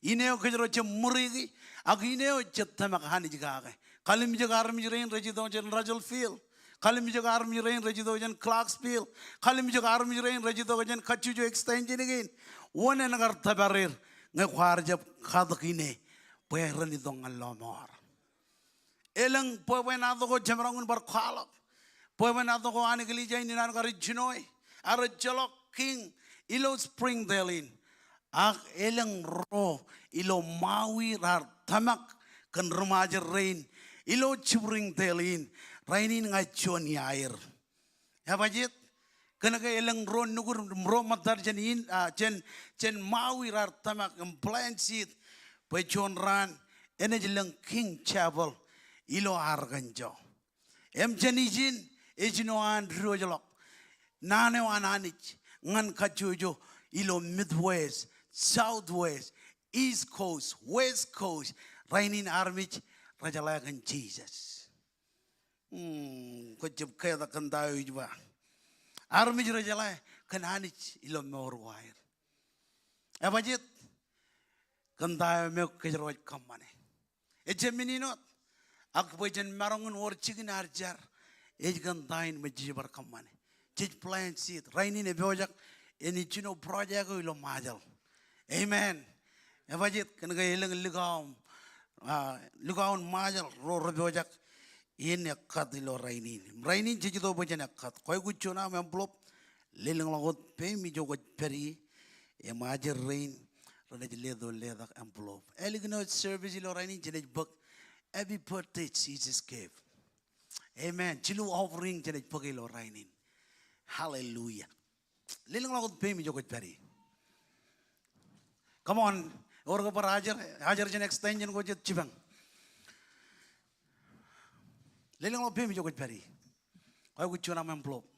Ine eo kōjro jab ṃōriki, ak ine eo jej tōmak Anij kake. Kallimjek armej rein rej itok jān Russellville. Kallimjek armej rein rej itok jān Clarksville. Kallimjek armej rein rej itok jān kajjojo extension kein. Wōn en kar tōpar er ñe kwaar jab katōk ine bwe ren itok ñan lọmọọr? Elōñ bwebwenato ko jemaroñ in bar kwaḷọk. Bwebwenato ko an eklejia in ikōṇaan kar jinoe. Ear ejjeḷọk kiiñ ilo Springdale in. Ak elōñ ro ilo Maui raar tōmak kōn ri-Ṃajeḷ rein ilo Springdale in. Rainin ña ij juon iaer. Ebajjeet? Kōnke elōñ ro nukud im ro ṃōttad jān in, a, jān, jān Maui raar tōmak im plant seed bwe juon raan enaaj lōñ King Chapel ilo Arkansas. Im jān ijin, ejino an diwōjḷọk naan eo an Anij ñan kajjojo ilo Midwest, Southwest, East Coast, West Coast. Rainin armej rej jeḷā kōn Jisōs. Hmm, kwō jab ketak kōn ta eo ij ba. Armej rej jeḷā kōn Anij ilo mour ko aer. Ebajjeet? Kōn ta eo me kōjro ej kōṃṃane. Ejjab men in wōt, ak bwe jen maroñ in wōr jikin ad jar, ej kōn ta in me jej bar kōṃṃane. Jej plant seed. Rainin epojak, enaaj jino project eo ilo Ṃajeḷ. Amen. Ebajjeet? Kōnke elōñ likao, ah, likao in Ṃajeḷ ro repojak in ekkat ilo rainin. Rainin jej itok bwe jen ekkat. Kwōj aikuj juon aṃ envelope, lelōñḷọk wōt peiṃ ijo kwōj pād ie. Im ajri rein renaaj letok letak envelope. Ālikin wōt service ilo rainin jenaaj bōk Happy Birthday Jesus Gift. Amen. Jilu offering jenaaj bōk ilo rainin. Hallelujah. Lelōñḷọk wōt peiṃ ijo kwōj pād ie. Come on. Ewōr ke bar ajri, ajri jān extension ko jet jipañ. Lelōñḷọk peiṃ ijo kwōj pād ie. Kwōj aikuj juon aṃ envelope.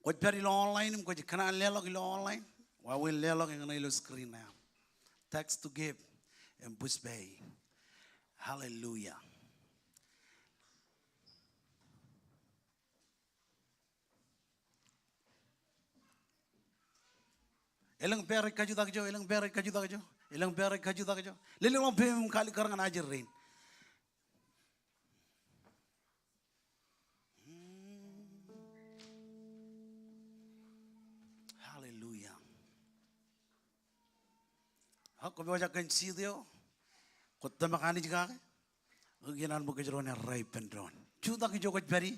Kwōj pād ilo online im kwōj kōṇaan leḷọk ilo online. Wāween leḷọk eñin ilo screen eo aṃ. Text to give im Pushpay. Hallelujah. Elōñ pā rej kajutak ijo, elōñ pā rej kajutak ijo, elōñ pā rej kajutak ijo. Lelōñḷọk peiṃ im kalikkar ñan ajri rein. Hallelujah. Ak kwō pojak kōn seed eo, kwō tōmak Anij kake. Ak ikōṇaan bwe kōjro en errā ippān doon. Jutak ijo kwōj pād ie.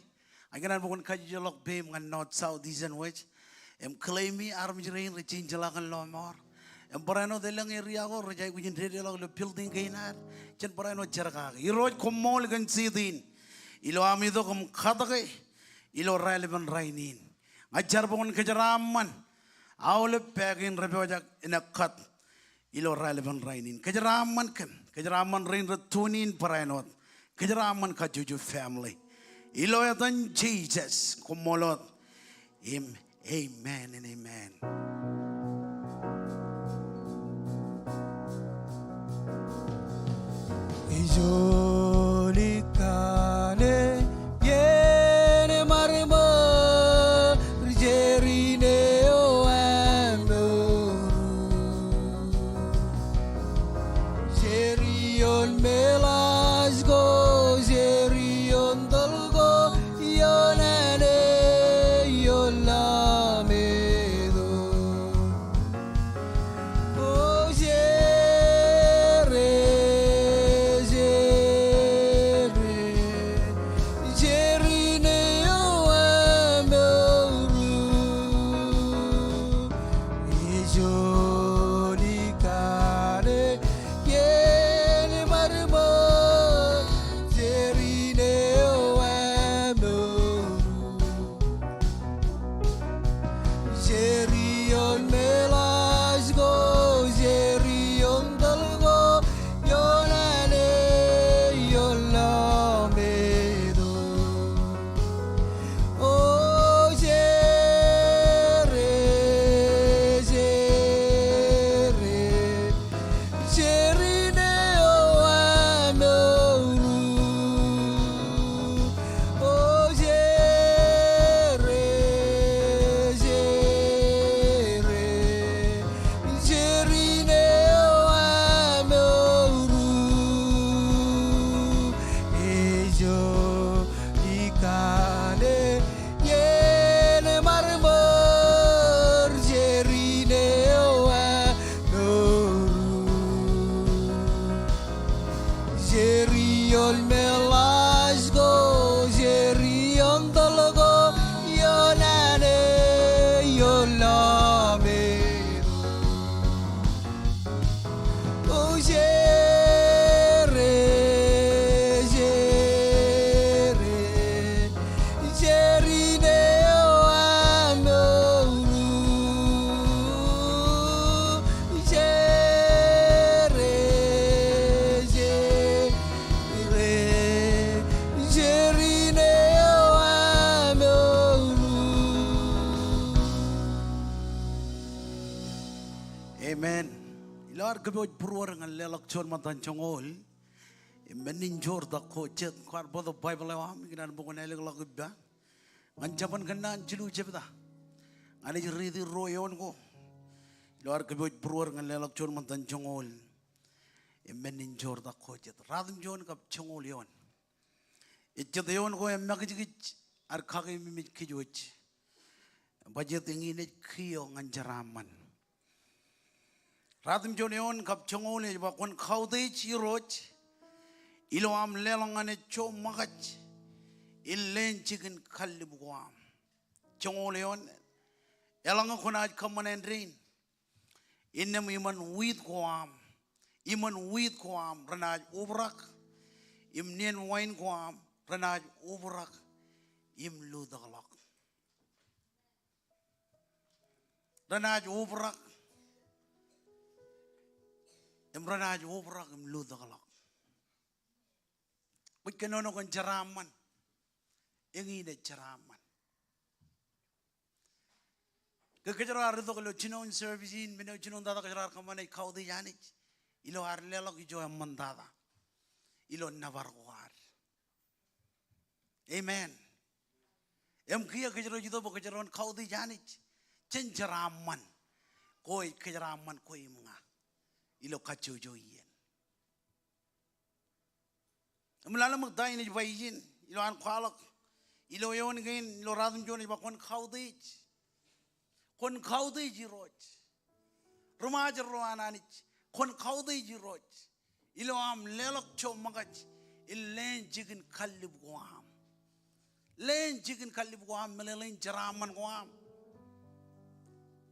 Ak ikōṇaan bwe kwōn kajjeḷọk peiṃ ñan north, south, east and west. Im claim e, armej rein rej jeḷā kōn lọmọọr. Im barāinwōt elōñ area ko rej aikuj in dedeḷọk ilo building kein ad. Jen barāinwōt jar kake. Irooj, koṃṃool kōn seed in. Ilo am itok im katke ilo raelepen rainin. Ña ij jar bwe kwōn kōjeraaṃṃan aolep pā kein repojak in ekkat ilo raelepen rainin. Kōjeraaṃṃan kōm, kōjeraaṃṃan rein rej tune in barāinwōt. Kōjeraaṃṃan kajjojo family. Ilo etan Jisōs, koṃṃool wōt. Im amen and amen. Ejjeḷọk kōn ien ṃadṃōd Jerry eo aṃ mour. Jerry ioon meḷaaj ko, Jerry ioon tōl ko, ioon āne, ioon laṃeto. O Jerry, Jerry, Jerry eo aṃ mour. Ejjeḷọk kōn ien ṃadṃōd Jerry eo aṃ mour. Jerry ioon meḷaaj ko, Jerry ioon tōl ko, ioon āne, ioon laṃeto. O Jerry, Jerry, Jerry eo aṃ mour. O Jerry, Jerry, Jerry eo aṃ mour. Ejjeḷọk kōn ien ṃadṃōd Jerry eo aṃ mour. Jerry ioon meḷaaj ko, Jerry ioon tōl ko, ioon āne, ioon laṃeto. O Jerry, Jerry, Jerry eo aṃ mour. Jerry, Jerry, kōpooj būruod ñan leḷọk juon ṃōttan joñoul im men in joortak ko jet. Kwaar bōktok Baibōḷ eo aṃ, ikōṇaan bwe kwōn ālōkḷọk ippa ñan Jabōn Kōnnaan jilu jebta. Ña ij riiti ruo eoon ko ilo ad kōpooj būruod ñan leḷọk juon ṃōttan joñoul im men in joortak ko jet. Ratimjuon kab joñoul eoon. Ej jet eoon ko emakijkij ad kakeememej kōj wōj. Bajjek eñin ej kiiō ñan jeraaṃṃan. Ratimjuon eoon kab joñoul ej ba, kwōn kautiej Irooj ilo aṃ leḷọk ñan e jo ṃōkaj in leen jikin kallib ko aṃ. Joñoul eoon, eḷaññe kwōnaaj kōṃṃan āindein, innām iṃōn wiit ko aṃ, iṃōn wiit ko aṃ renaaj obrak, im nien wain ko aṃ renaaj obrak im lutōkḷọk. Renaaj obrak, im renaaj obrak im lutōkḷọk. Kwōj kōnono kōn jeraaṃṃan. Eñin ej jeraaṃṃan. Ke kōjro ar itok ilo jinoin service in, men eo jinoin tata kōjro ar kōṃṃane ej kautiej Anij ilo ad leḷọk ijo eṃṃantata ilo nōbar ko ad. Amen. Im kiiō kōjro ej itok bwe kōjro en kautiej Anij jān jeraaṃṃan ko ej kōjeraaṃṃan kwe im ña ilo kajjojo iien. Im lale ṃōk ta in ej ba ijin ilo an kwaḷọk ilo eoon kein ilo ratimjuon ej ba, kwōn kautiej. Kwōn kautiej Irooj. Ri-Ṃajeḷ ro an Anij, kwōn kautiej Irooj ilo aṃ leḷọk jo ṃōkaj in leen jikin kallib ko aṃ. Leen jikin kallib ko aṃ, meḷeḷein jeraaṃṃan ko aṃ.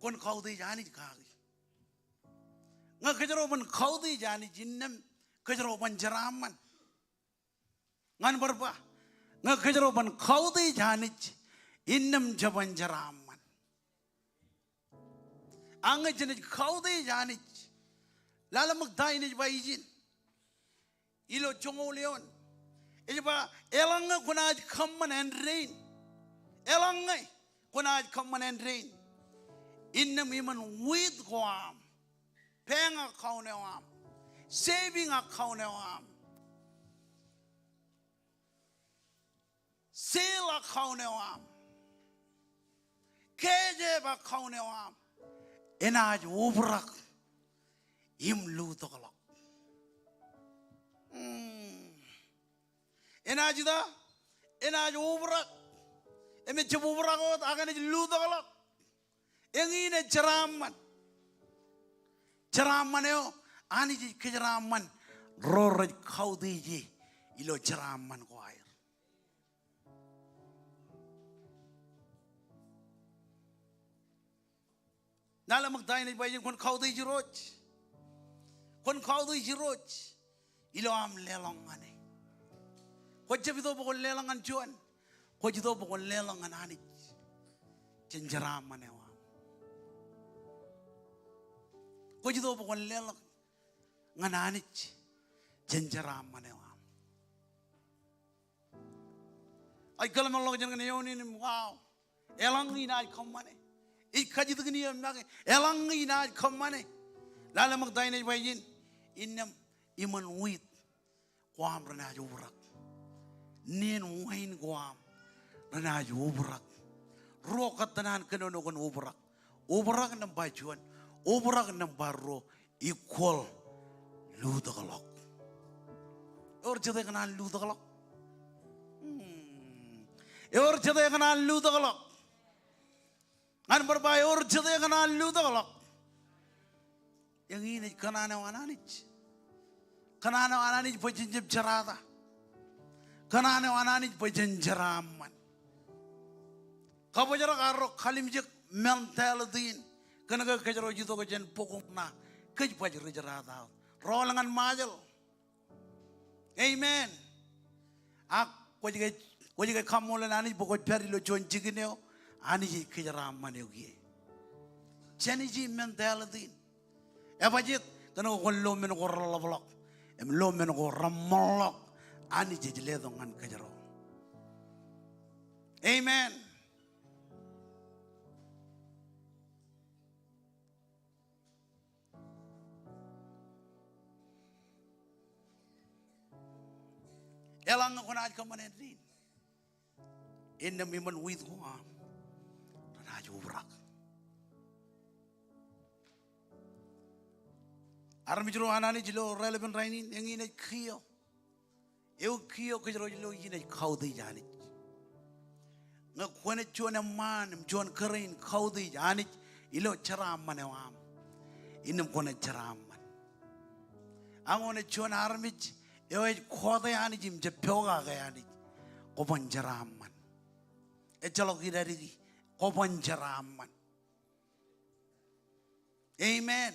Kwōn kautiej Anij kaki. Ñe kōjro ban kautiej Anij innām kōjro ban jeraaṃṃan. Ñan bar ba, ñe kōjro ban kautiej Anij innām jeban jeraaṃṃan. Ak ñe jenaaj kautiej Anij, lale ṃōk ta in ej ba ijin ilo joñoul eoon. Ej ba, eḷaññe kwōnaaj kōṃṃan āindein, eḷaññe kwōnaaj kōṃṃan āindein, innām iṃōn wiit ko aṃ, bank account eo aṃ, saving account eo aṃ, seal account eo aṃ, cash app account eo aṃ, enaaj obrak im lutōkḷọk. Hmm. Enaaj ita? Enaaj obrak. Im ejjab obrak wōt, ak enaaj lutōkḷọk. Eñin ej jeraaṃṃan. Jeraaṃṃan eo Anij ej kōjeraaṃṃan ro rej kautiej e ilo jeraaṃṃan ko aer. Lale ṃōk ta in ej ba ijin, kwōn kautiej Irooj. Kwōn kautiej Irooj ilo aṃ leḷọk ñan e. Kwō jab itok bwe kwōn leḷọk ñan juon. Kwōj itok bwe kwōn leḷọk ñan Anij jān jeraaṃṃan eo aṃ. Kwōj itok bwe kwōn leḷọk ñan Anij jān jeraaṃṃan eo aṃ. Ij kōḷmānḷọkjeṇ kōn eoon in im wow. Eḷaññe inaaj kōṃṃane. Ij kajjitōk in eo make. Eḷaññe inaaj kōṃṃane. Lale ṃōk ta in ej ba ijin. Innām iṃōn wiit ko aṃ renaaj obrak. Nien wain ko aṃ renaaj obrak. Ruo kōttan an kōnono kōn obrak. Obrak nōṃba juon. Obrak nōṃba ruo equal lutōkḷọk. Ewōr jete kōṇaan lutōkḷọk? Hmm. Ewōr jete kōṇaan lutōkḷọk? Ñan bar ba ewōr jete kōṇaan lutōkḷọk? Eñin ej kōṇaan eo an Anij. Kōṇaan eo an Anij bwe jen jab jerata. Kōṇaan eo an Anij bwe jen jeraaṃṃan. Kabōjrak arro kalimjek mentality in kōn ke kōjro ej itok jān bok im ṇa kōj baj ri-jerata wōt. Rool ñan Ṃajeḷ. Amen. Ak kwōj ke, kwōj ke kaṃṃoolol Anij bwe kwōj pād ilo juon jikin eo Anij ej kōjeraaṃṃan eok ie. Jān ijin mentality in. Ebajet? Kōn ke kwōn lo men ko reḷapḷọk im lo men ko reṃṃanḷọk Anij ej letok ñan kōjro. Amen. Eḷaññe kwōnaaj kōṃṃane in, innām iṃōn wit ko aṃ renaaj obrak. Armej ro an Anij ilo raelepen rainin, eñin ej kiiō. Ewi kiiō kōjro ej lo? Ijin ej kautiej Anij. Ñe kwōnaaj juon eṃṃaan im juon kōrā in kautiej Anij ilo jeraaṃṃan eo aṃ, innām kwōnaaj jeraaṃṃan. Ak ñe kwōnaaj juon armej eo ej kọọte Anij im jab pokake Anij, kwōban jeraaṃṃan. Ejjeḷọk idadiki, kwōban jeraaṃṃan. Amen.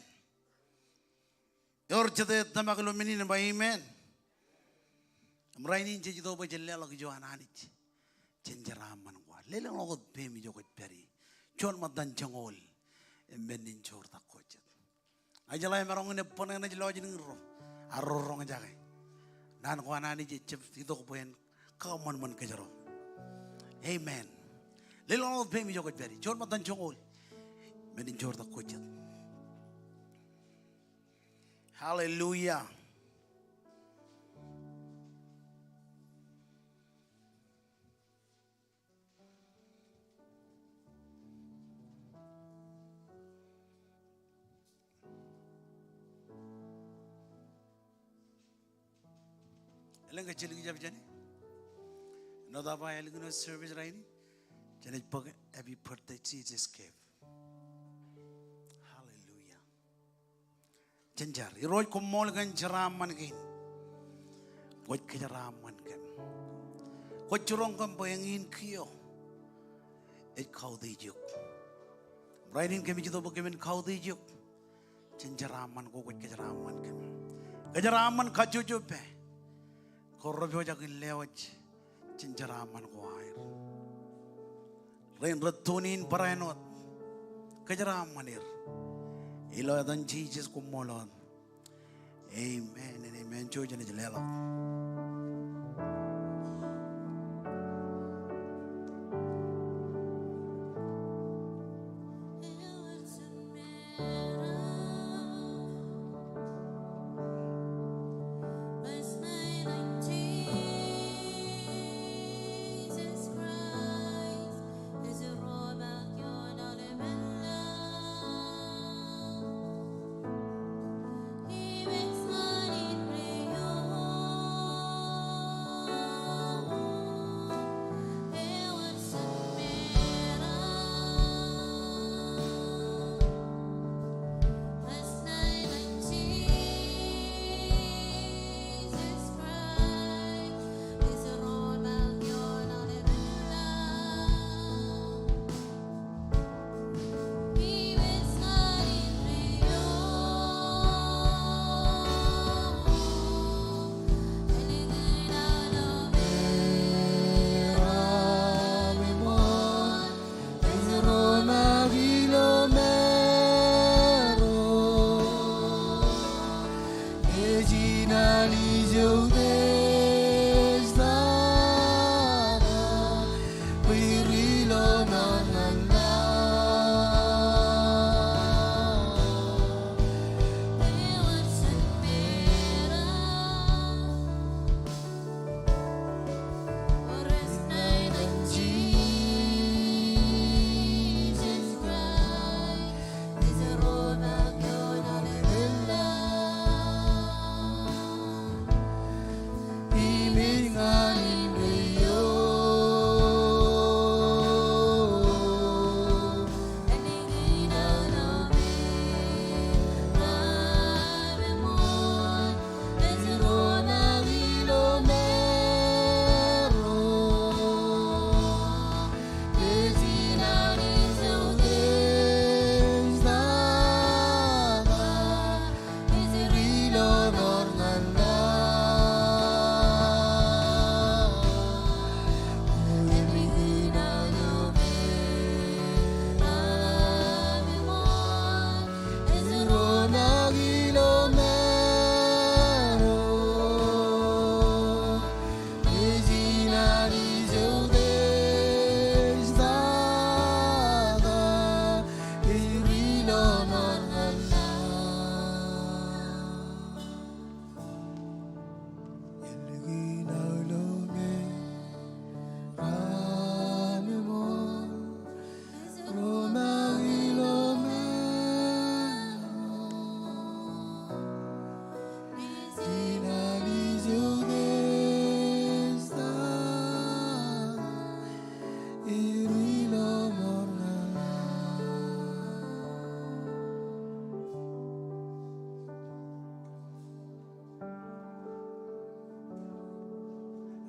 Ewōr jete ej tōmak ilo men in im ba amen. Im rainin jej itok bwe jen leḷọk ijo an Anij. Jen jeraaṃṃan kwaar. Lelōñḷọk wōt peiṃ ijo kwōj pād ie. Juon ṃōttan joñoul im men in joortak ko jet. Ij jeḷā emaroñ in ebbōṇe eṇ ej lọjilñier ro, ak ro roñjake. Naan ko an Anij ejjab itok bwe en kōṃanṃan kōjro. Amen. Lelōñḷọk wōt peiṃ ijo kwōj pād ie. Juon ṃōttan joñoul, men in joortak ko jet. Hallelujah. Elōñ ke jidik ijab jāne? Āinwōt aō ba ālikin wōt service rainin, jenaaj bōk Happy Birthday Jesus Gift. Hallelujah. Jen jar. Irooj, koṃṃool kōn jeraaṃṃan kein. Kwōj kōjeraaṃṃan kōm. Kwōj jiroñ kōm bwe eñin kiiō ej kautiej eok. Rainin kōmij itok bwe kōmin kautiej eok. Jen jeraaṃṃan ko kwōj kōjeraaṃṃan kōm. Kōjeraaṃṃan kajjojo pā ko rej pojak in lewōj. Jen jeraaṃṃan ko aer. Rein rej tune in barāinwōt, kōjeraaṃṃan er. Ilo etan Jisōs, koṃṃool wōt. Amen and amen. Jouj im leḷọk.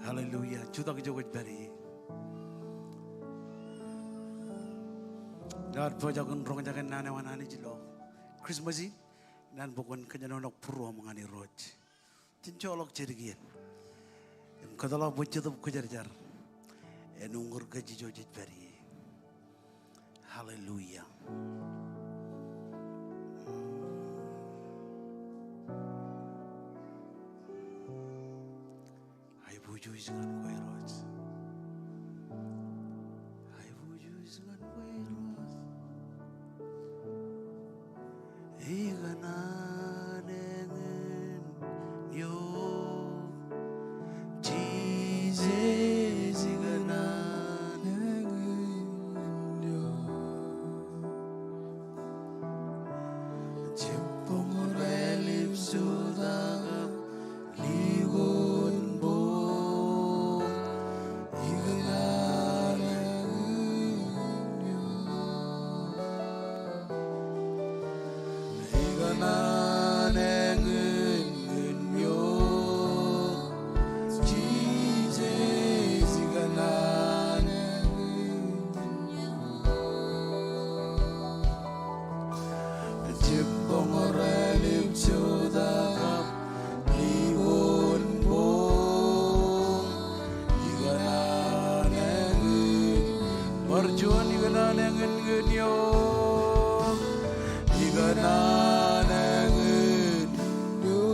Hallelujah. Jutak ijo kwōj pād ie. Ilo ad pojak in roñjake naan eo an Anij ilo Christmas in, inaan bwe kwōn kōjenolọk būruōṃ ñan Irooj. Jen joḷọk jidik iien im kōtḷọk bwe Jetōb Kwōjarjar en uñūr kōj ijo jej pād ie. Hallelujah. Aiboojoj ñan kwe Irooj. Aiboojoj ñan kwe Irooj. Ikōṇaan eñin eo. Jisōs, ikōṇaan eñin eo. Jibboñ rālep jota kab likoon boñ. Ikōṇaan eñin eo. Ikōṇaan eñin eo. Jisōs, ikōṇaan eñin eo. Jibboñ rālep jota kab likoon boñ. Ikōṇaan eñin. Bar juon, ikōṇaan eñin eo. Ikōṇaan eñin eo.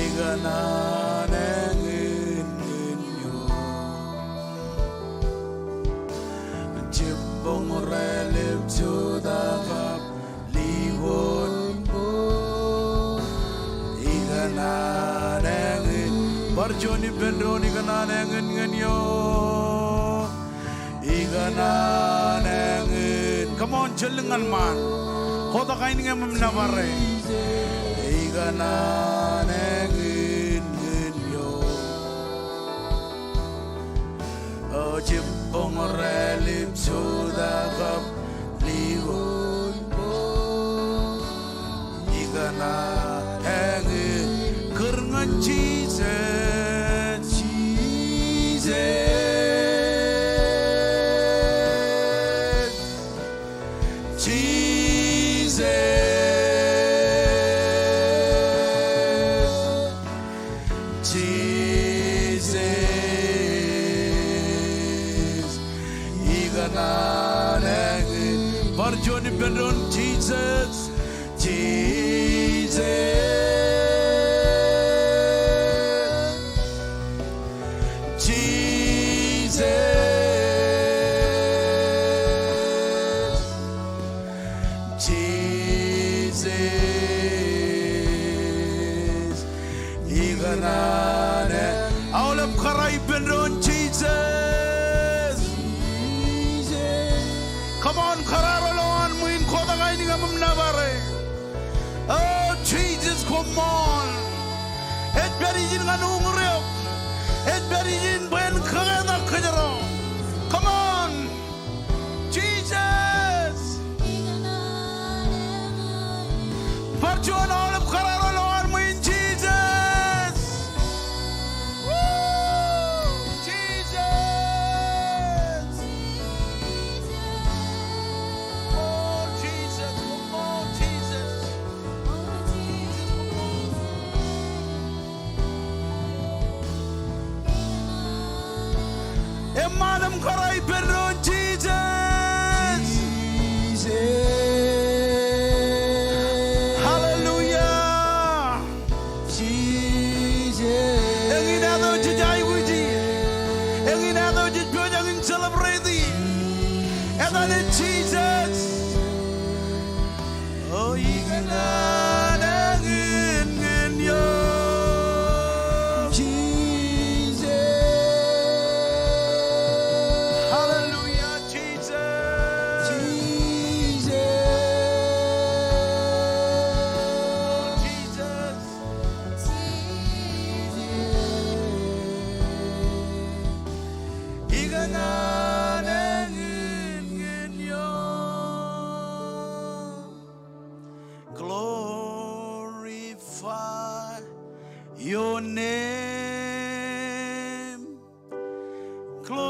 Ikōṇaan eñin eo. Jibboñ rālep jota kab likoon boñ. Ikōṇaan eñin. Bar juon ippān doon, ikōṇaan eñin eo. Ikōṇaan eñin. Come on, jen lōñ ñan ṃaan. Kotak ainikien im nōbar e. Ikōṇaan eñin eo. O jibboñ rālep jota kab likoon boñ. Ikōṇaan eñin. Kūr ñan Jisōs. Jisōs. Jisōs. Jisōs. Ikōṇaan eñin. Bar juon ippān doon, Jisōs. Jisōs. Jisōs. Jisōs. Ikōṇaan e. Aolep kōrā ippān doon, Jisōs. Come on, kōrā ro lowaan ṃwiin, kotak ainikien im nōbar e. O Jisōs, koṃṃool. Ej pād ijin ñan uñūr eok. Ej pād ijin bwe en kōketak kōjro. Come on. Jisōs. Bar juon aolep kōrā ro lowaan ṃwiin, Jisōs. Woo! Jisōs. O Jisōs, o Jisōs. Eṃṃan im kōrā ippān doon, Jisōs. Hallelujah. Eñin etan eo jej aikuji. Eñin etan eo jej pojak in celebrate. Etan eo Jisōs. O ikōṇaan eñin eo. Jisōs. Hallelujah, Jisōs. Jisōs. Jisōs. Ikōṇaan eñin eo. Glory. Your name, glorify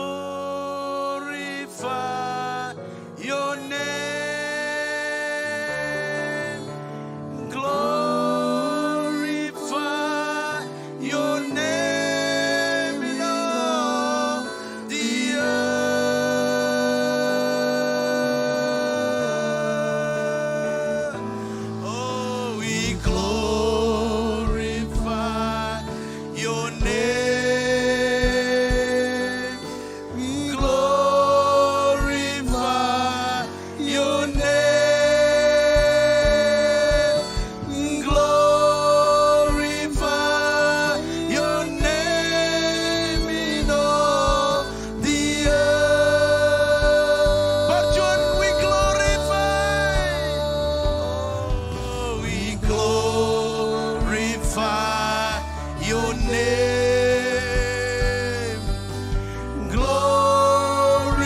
your name, glorify your name in all the earth. Oh, we glorify your name. Glorify your name. Glorify your name in all the earth. Bar juon, we glorify. Oh, we glorify your name. Glorify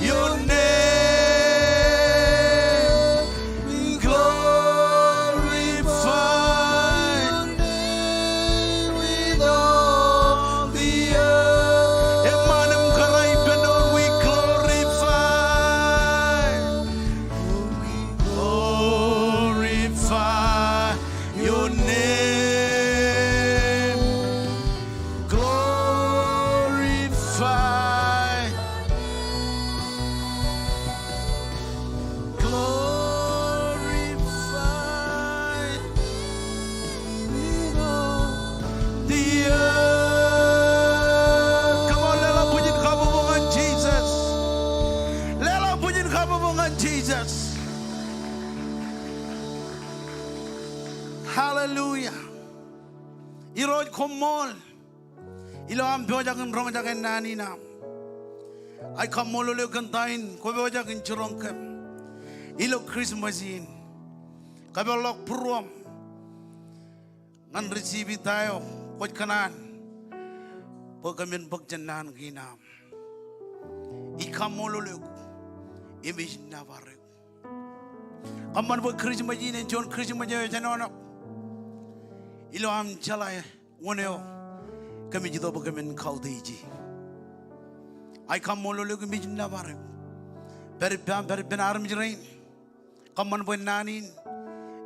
your name. Glorify your name with all the earth. Eṃṃan im kōrā ippān doon, we glorify. We glorify your name. Glorify. Glorify. The earth. Come on, leḷọk bwijin kabbokbok ñan Jisōs. Leḷọk bwijin kabbokbok ñan Jisōs. Hallelujah. Irooj, koṃṃool ilo aṃ pojak in roñjake naan in aṃ. Ij kaṃṃoolol eok kōn ta in kwō pojak in jiroñ kōm ilo Christmas in. Kapeḷḷọk būruōṃ ñan receive ta eo kwōj kōṇaan bwe kōmin bōk jān naan kein aṃ. Ij kaṃṃoolol eok im ij nōbar eok. Kōṃṃan bwe Christmas in en juon Christmas eo ejenoṇo. Ilo aṃ jeḷā wōn eo kōmij itok bwe kōmin kautiej e. Ij kaṃṃoolol eok im ij nōbar eok. Pād ippaṃ, pād ippān armej rein. Kōṃṃan bwe naan in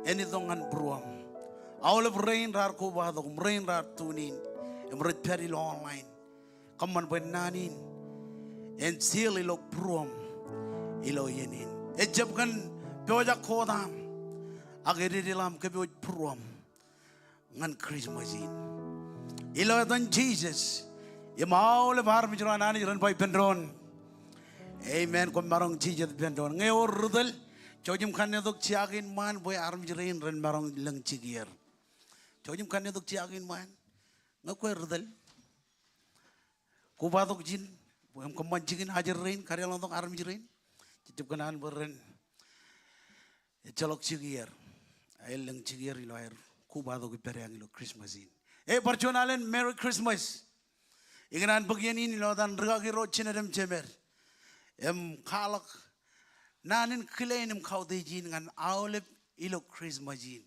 en itok ñan būruōṃ. Aolep rein raar kobatok im rein raar tune in im rej pād ilo online. Kōṃṃan bwe naan in en seal ilo būruōṃ ilo iien in. Ejjab kōn pojak ko aṃ, ak ededeḷọk aṃ kōpooj būruōṃ ñan Christmas in. Ilo etan Jisōs, im aolep armej ro an Anij ren ba ippān doon, amen. Koṃ maroñ jijet ippān doon. Ñe ewōr ri tōl, jouj im kannetok jea kein ṃaan bwe armej rein ren maroñ lōñ jikier. Jouj im kannetok jea kein ṃaan. Ñe kwe ri tōl, kobatok ijin, bwe im kōṃṃan jikin ajri rein, kadeḷọñtok armej rein. Jejjab kōṇaan bwe ren ejjeḷọk jikier. Aer lōñ jikier ilo aer kobatok ippādeañ ilo Christmas in. E, bar juon alen Merry Christmas. Ikōṇaan bōk iien in ilo etan rikaki ro jined im jemed im kwaḷọk naan in kilen im kautiej in ñan aolep ilo Christmas in.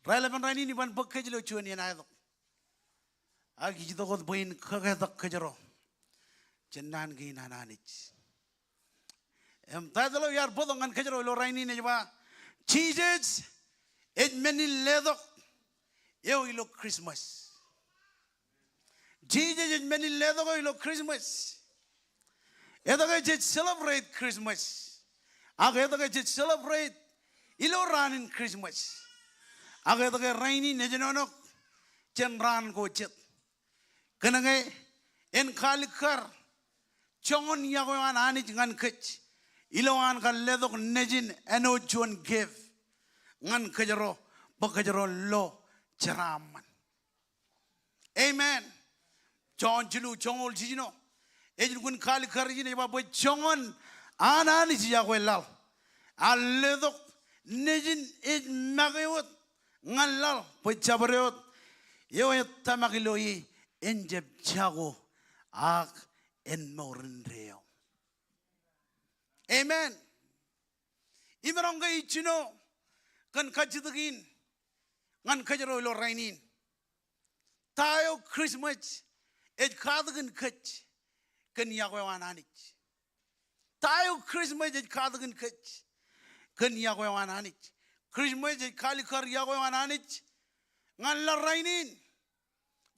Raelepin rainin iban bōk kōj ilo juon iien aetok. Ak ij itok wōt bwe in kaketak kōjro jān naan kein an Anij. Im title eo iar bōktok ñan kōjro ilo rainin ej ba, Jisōs ej men in letok eo ilo Christmas. Jisōs ej men in letok eo ilo Christmas. Etke jej celebrate Christmas? Ak etke jej celebrate ilo raan in Christmas? Ak etke rainin ejenoṇo jān raan ko jet? Kōnke en kaalikkar joñan iọkwe eo an Anij ñan kōj ilo an kar letok Nejin āinwōt juon gift ñan kōjro bwe kōjro lo jeraaṃṃan. Amen. Jon jilu joñoul jiljino ej lukkuun kaalikkar ijin ej ba bwe joñan an Anij iọkwe laḷ, ear letok Nejin ej make wōt ñan laḷ bwe jabdewōt eo ej tōmak ilo e en jab jako ak en mour indeeo. Amen. Imaroñ ke ij jino kōn kajjitōk in ñan kōjro ilo rainin. Ta eo Christmas ej katakin kōj kōn iọkwe eo an Anij? Ta eo Christmas ej katakin kōj kōn iọkwe eo an Anij? Christmas ej kalikkar iọkwe eo an Anij ñan laḷ rainin.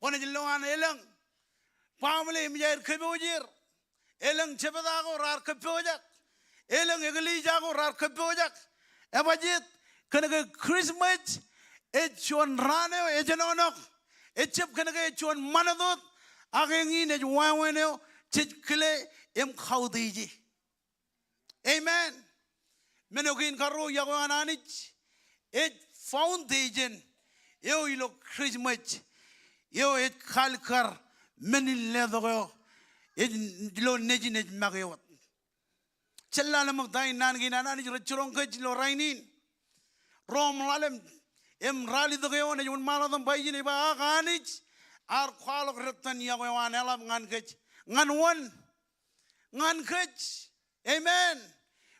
Kwōnaaj lo an elōñ baaṃle eṃōj aer kōpooj er. Elōñ jebta ko raar kōppojak. Elōñ eklejia ko raar kōppojak. Ebajeet? Kōnke Christmas ej juon raan eo ejenoṇok. Ejjab kōnke ej juon ṃanit wōt, ak eñin ej wāween eo jej kile im kautiej e. Amen. Men eo kein karuo, iọkwe eo an Anij ej foundation eo ilo Christmas eo ej kalikkar men in letok eo ej ilo nejin ej make wōt. Jen lale ṃōk ta in naan kein an Anij rej jiroñ kōj ilo rainin. Rom ḷalem im ralitōk eoon ej wōnṃaanḷọk itaṃ ba ijin ej ba, ak Anij ear kwaḷọk rōttan iọkwe eo an eḷap ñan kōj. Ñan wōn? Ñan kōj. Amen.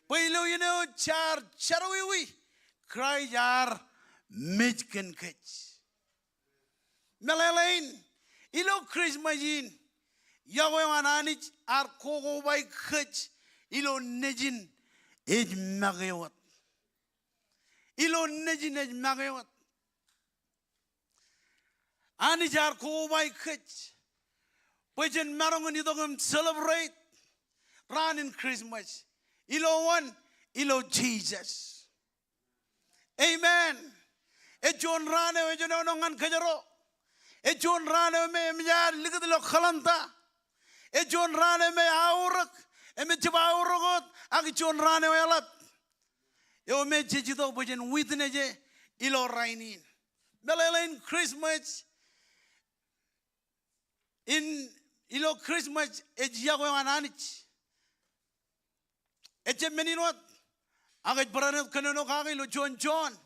Bwe ilo iien eo jaar jerawiwi, Kraist ear mej kōn kōj. Meḷeḷein, ilo Christmas in, iọkwe eo an Anij ear kokobaik kōj ilo nejin ej make wōt. Ilo nejin ej make wōt. Anij ear kokobaik kōj bwe jen maroñ in itok im celebrate raan in Christmas. Ilo wōn? Ilo Jisōs. Amen. Ej juon raan eo ejenoṇo ñan kōjro. Ej juon raan eo me eṃōj aer likūt ilo calendar. Ej juon raan eo me eaorōk, im ejjab aorōk wōt, ak ej juon raan eo eḷap. Eo me jej itok bwe jen witness e ilo rainin. Meḷeḷein, Christmas in, ilo Christmas ej iọkwe eo an Anij. Ejjab men in wōt, ak ej barāinwōt kōnono kake ilo juon Jon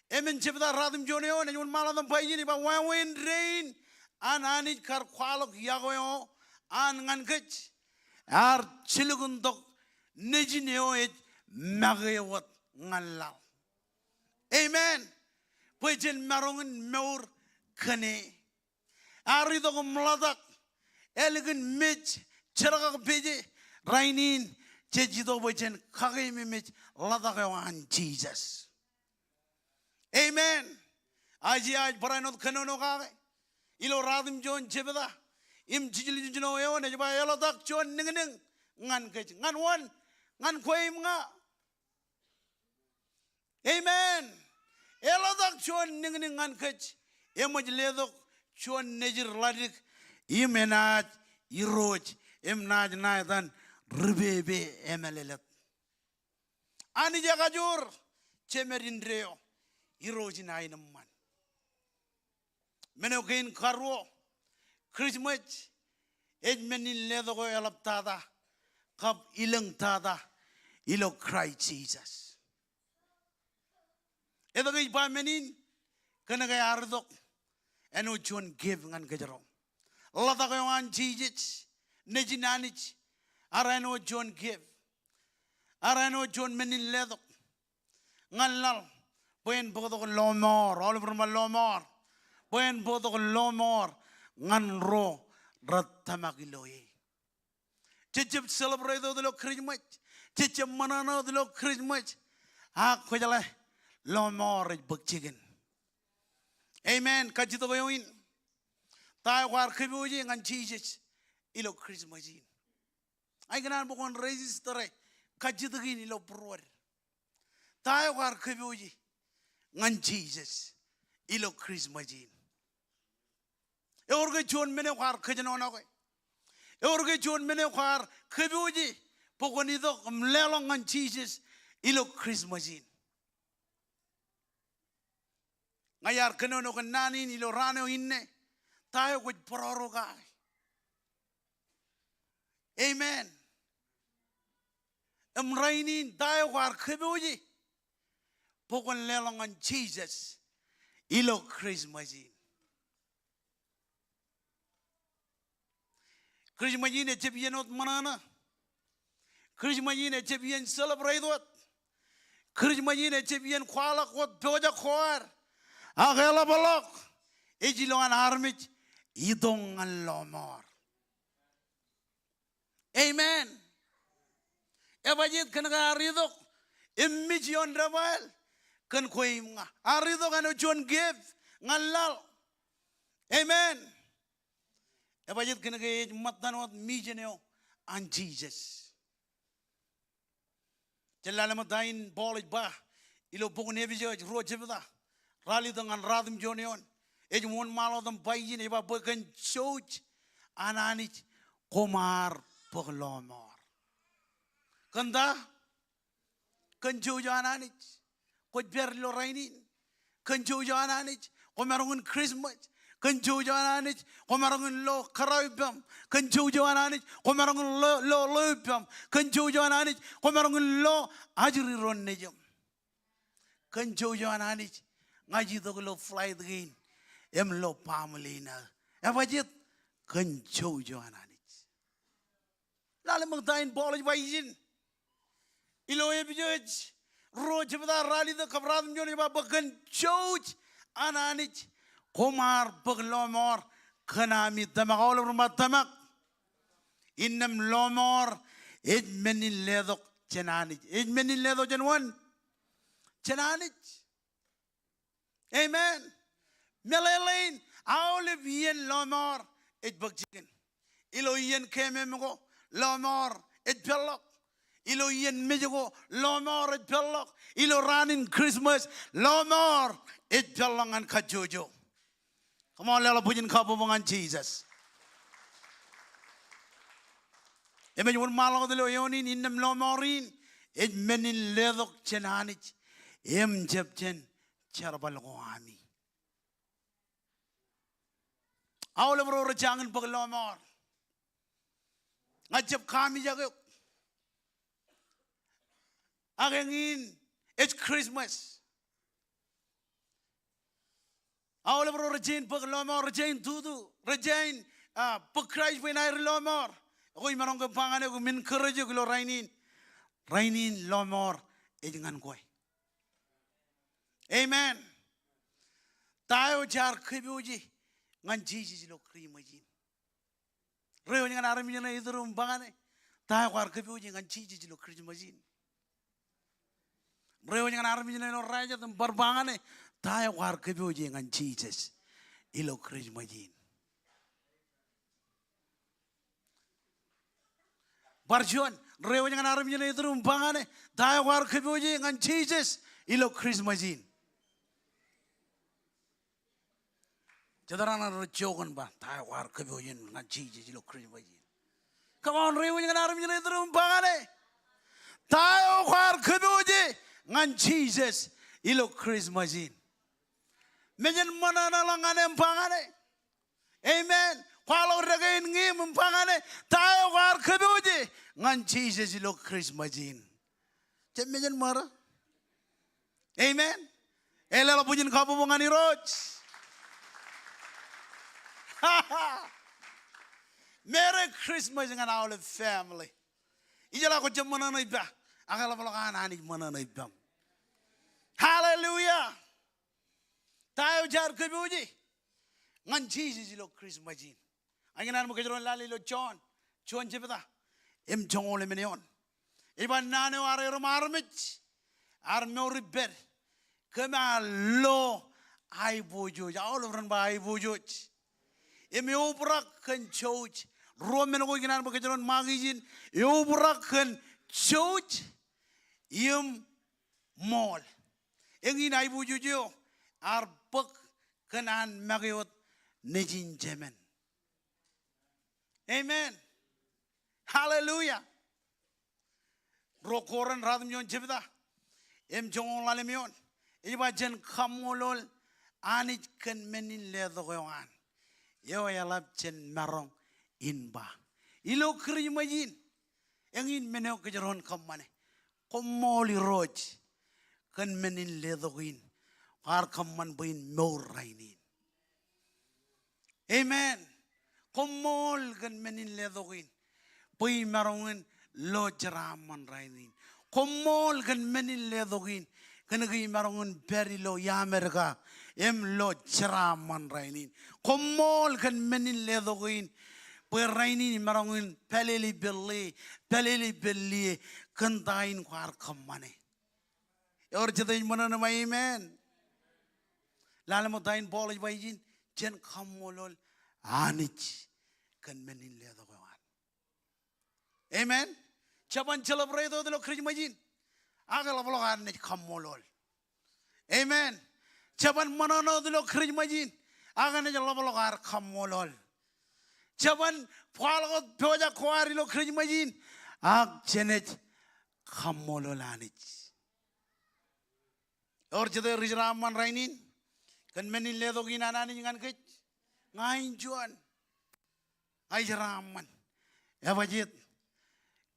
emān jebta ratimjuon eoon ej wōnṃaanḷọk itaṃ ba ijin ej ba, wāween dein an Anij kar kwaḷọk iọkwe eo an ñan kōj, ear jilkintok nejin eo ej make wōt ñan laḷ. Amen. Bwe jen maroñ in mour kōn e. Ear itok im ḷotak, ālikin mej, jerkakpeje. Rainin jej itok bwe jen kakeememej ḷotak eo an Jisōs. Amen. Aiseia ej barāinwōt kōnono kake ilo ratimjuon jebta im jiljilimjuon eoon ej ba, eḷotak juon niñniñ ñan kōj. Ñan wōn? Ñan kwe im ña. Amen. Eḷotak juon niñniñ ñan kōj. Eṃōj letok juon nejid ḷadik im enaaj irooj im naaj ṇa etan ri pepe emeḷeḷet. Anij ekajoor jemed indeeo, irooj in aenōṃṃan. Men eo kein karuo, Christmas ej men in letok eo eḷaptata kab ilōñtata ilo Kraist Jisōs. Etke ij ba men in? Kōnke ear itok āinwōt juon gift ñan kōjro. Ḷotak eo an Jisōs, nejin Anij, ear āinwōt juon gift. Ear āinwōt juon men in letok ñan laḷ bwe en bōktok in lọmọọr, aolep ri ṃaan lọmọọr, bwe en bōktok in lọmọọr ñan ro rej tōmak ilo e. Jejjab celebrate wōt ilo Christmas, jejjab ṃōṇōṇō wōt ilo Christmas, ak kwōjeḷā lọmọọr ej bōk jikin. Amen. Kajjitōk eo in. Ta eo kwaar kōpooje ñan Jisōs ilo Christmas in? Ikōṇaan bwe kwōn register e kajjitōk in ilo būruod. Ta eo kwaar kōpooje ñan Jisōs ilo Christmas in? Ewōr ke juon men eo kwaar kōjenoṇoke? Ewōr ke juon men eo kwaar kōpooje bwe kwōn itok im leḷọk ñan Jisōs ilo Christmas in? Ña iar kōnono kōn naan in ilo raan eo inne, ta eo kwōj bōrọro kake? Amen. Im rainin, ta eo kwaar kōpooje bwe kwōn leḷọk ñan Jisōs ilo Christmas in? Christmas in ejjab iien wōt ṃōṇōṇō. Christmas in ejjab iien celebrate wōt. Christmas in ejjab iien kwaḷọk wōt pojak ko ad. Ak eḷapḷọk ej ilo an armej itok ñan lọmọọr. Amen. Ebajjeet kōnke ear itok im mej ioon debwāāl kōn kwe im ña. Ear itok āinwōt juon gift ñan laḷ. Amen. Ebajjeet kōnke ej ṃōttan wōt mission eo an Jisōs. Jen lale ṃōk ta in Paul ej ba ilo bok in Epesōs ruo jebta, ralitōk ñan ratimjuon eoon. Ej wōnṃaanḷọk wōt im ba ijin, ej ba bwe kōn jouj an Anij koṃ ar bōk lọmọọr. Kōn ta? Kōn jouj eo an Anij kwōj pād ilo rainin. Kōn jouj eo an Anij koṃ maroñ in Christmas. Kōn jouj eo an Anij koṃ maroñ in lo kōrā eo ippaṃ. Kōn jouj eo an Anij koṃ maroñ in lo, lo, lo eo ippaṃ. Kōn jouj eo an Anij koṃ maroñ in lo ajri ro nejūṃ. Kōn jouj eo an Anij ña ij itok ilo flight kein im lo family in aō. Ebajjeet kōn jouj eo an Anij. Lale ṃōk ta in Paul ej ba ijin ilo Epesōs ruo jebta, ralitōk kab ratimjuon, ej ba bwe kōn jouj an Anij koṃ ar bōk lọmọọr kōn ami tōmak. Aolep ren ba tōmak. Innām lọmọọr ej men in letok jān Anij. Ej men in letok jān wōn? Jān Anij. Amen. Meḷeḷein, aolep iien lọmọọr ej bōk jikin. Ilo iien kemem ko, lọmọọr ej peḷḷọk. Ilo iien mej ko, lọmọọr ej peḷḷọk. Ilo raan in Christmas, lọmọọr ej peḷḷọk ñan kajjojo. Come on, leḷọk bwijin kabbokbok ñan Jisōs. Im ej wōnṃaanḷọk wōt ilo eoon in, innām lọmọọr in ej men in letok jān Anij im jab jān jerbal ko ami. Aolep ro rej jañin bōk lọmọọr. Ña jab kaamijak eok. Ak eñin ej Christmas. Aolep ro rej jañin bōk lọmọọr, rej jañin tutu, rej jañin, ah, bōk Kraist bwe en aer lọmọọr. Ekwe imaroñ ke ba ñan eok im encourage eok ilo rainin. Rainin lọmọọr ej ñan kwe. Amen. Ta eo jaar kōpooje ñan Jisōs ilo Christmas in? Reiwōj ñan armej ṇe iturūṃ im ba ñan e, ta eo kwaar kōpooje ñan Jisōs ilo Christmas in? Reiwōj ñan armej ṇe ilo rajet im bar ba ñan e, ta eo kwaar kōpooje ñan Jisōs ilo Christmas in? Bar juon, reiwōj ñan armej ṇe iturūṃ im ba ñan e, ta eo kwaar kōpooje ñan Jisōs ilo Christmas in? Jet raṇe rej jook in ba, ta eo kwaar kōpooje ñan Jisōs ilo Christmas in? Come on, reiwōj ñan armej ṇe iturūṃ im ba ñan e, ta eo kwaar kōpooje ñan Jisōs ilo Christmas in? Mejān ṃōṇōṇō ḷọk ñan e im ba ñan e. Amen. Kwaḷọk dekā in ñiim im ba ñan e, ta eo kwaar kōpooje ñan Jisōs ilo Christmas in? Jab mejān ṃōṇōṇō. Amen. Leḷọk bwijin kabbokbok ñan Irooj. Merry Christmas ñan aolep family. Ijeḷā kwō jab ṃōṇōṇō ippa, ak eḷapḷọk an Anij ṃōṇōṇō ippaṃ. Hallelujah. Ta eo jaar kōpooje ñan Jisōs ilo Christmas in? Ña ikōṇaan bwe kōjro en lale ilo Jon, Jon jebta im joñoul emān eoon. Ej ba naan eo ear erom armej, ear mour ippād, kōm ar lo aiboojoj. Aolep ren ba aiboojoj. Im eobrak kōn jouj. Ruo men ko ikōṇaan bwe kōjro en ṃaak ijin. Eobrak kōn jouj im ṃool. Eñin aiboojoj eo ear bōk kōn an make wōt Nejin Jemān. Amen. Hallelujah. Ruo Korint ruatimjuon jebta im joñoul ḷalem eoon. Ej ba jen kaṃṃoolol Anij kōn men in letok eo an. Eo eḷap jen maroñ in ba. Ilo Christmas in, eñin men eo kōjro en kōṃṃane. Koṃṃool Irooj kōn men in letok in kwaar kōṃṃan bwe in mour rainin. Amen. Koṃṃool kōn men in letok in bwe imaroñ in lo jeraaṃṃan rainin. Koṃṃool kōn men in letok in kōnke imaroñ in pād ilo iaamedka im lo jeraaṃṃan rainin. Koṃṃool kōn men in letok in. Bwe rainin imaroñ in pālele ippān ḷe, pālele ippān ḷe kōn ta in kwaar kōṃṃane. Ewōr jet ej ṃōṇōṇō im ba amen. Lale ṃōk ta in Paul ej ba ijin, jen kaṃṃoolol Anij kōn men in letok eo an. Amen. Jeban celebrate wōt ilo Christmas in, ak eḷapḷọk ad naaj kaṃṃoolol. Amen. Jeban ṃōṇōṇō wōt ilo Christmas in, ak enaaj ḷapḷọk ad kaṃṃoolol. Jeban kwaḷọk wōt pojak ko ad ilo Christmas in, ak jenaaj kaṃṃoolol Anij. Ewōr jete ri jeraaṃṃan rainin kōn men in letok in an Anij ñan kōj? Ña in juon. Ña ij jeraaṃṃan. Ebajeet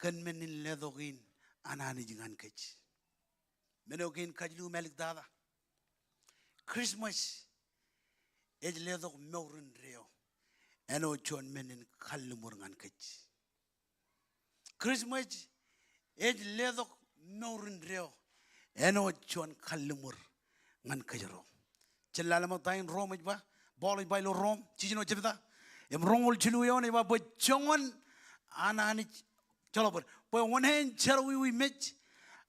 kōn men in letok in an Anij ñan kōj? Men eo kein kajilu im āliktata. Christmas ej letok mour indeeo āinwōt juon men in kalliṃur ñan kōj. Christmas ej letok mour indeeo āinwōt juon kalliṃur ñan kōjro. Jen lale ṃōk ta in Rom ej ba, Paul ej ba ilo Rom jiljino jebta im roñoul jilu eoon ej ba bwe joñan an Anij, joḷọk bōd, bwe oṇāān jerọwiwi mej,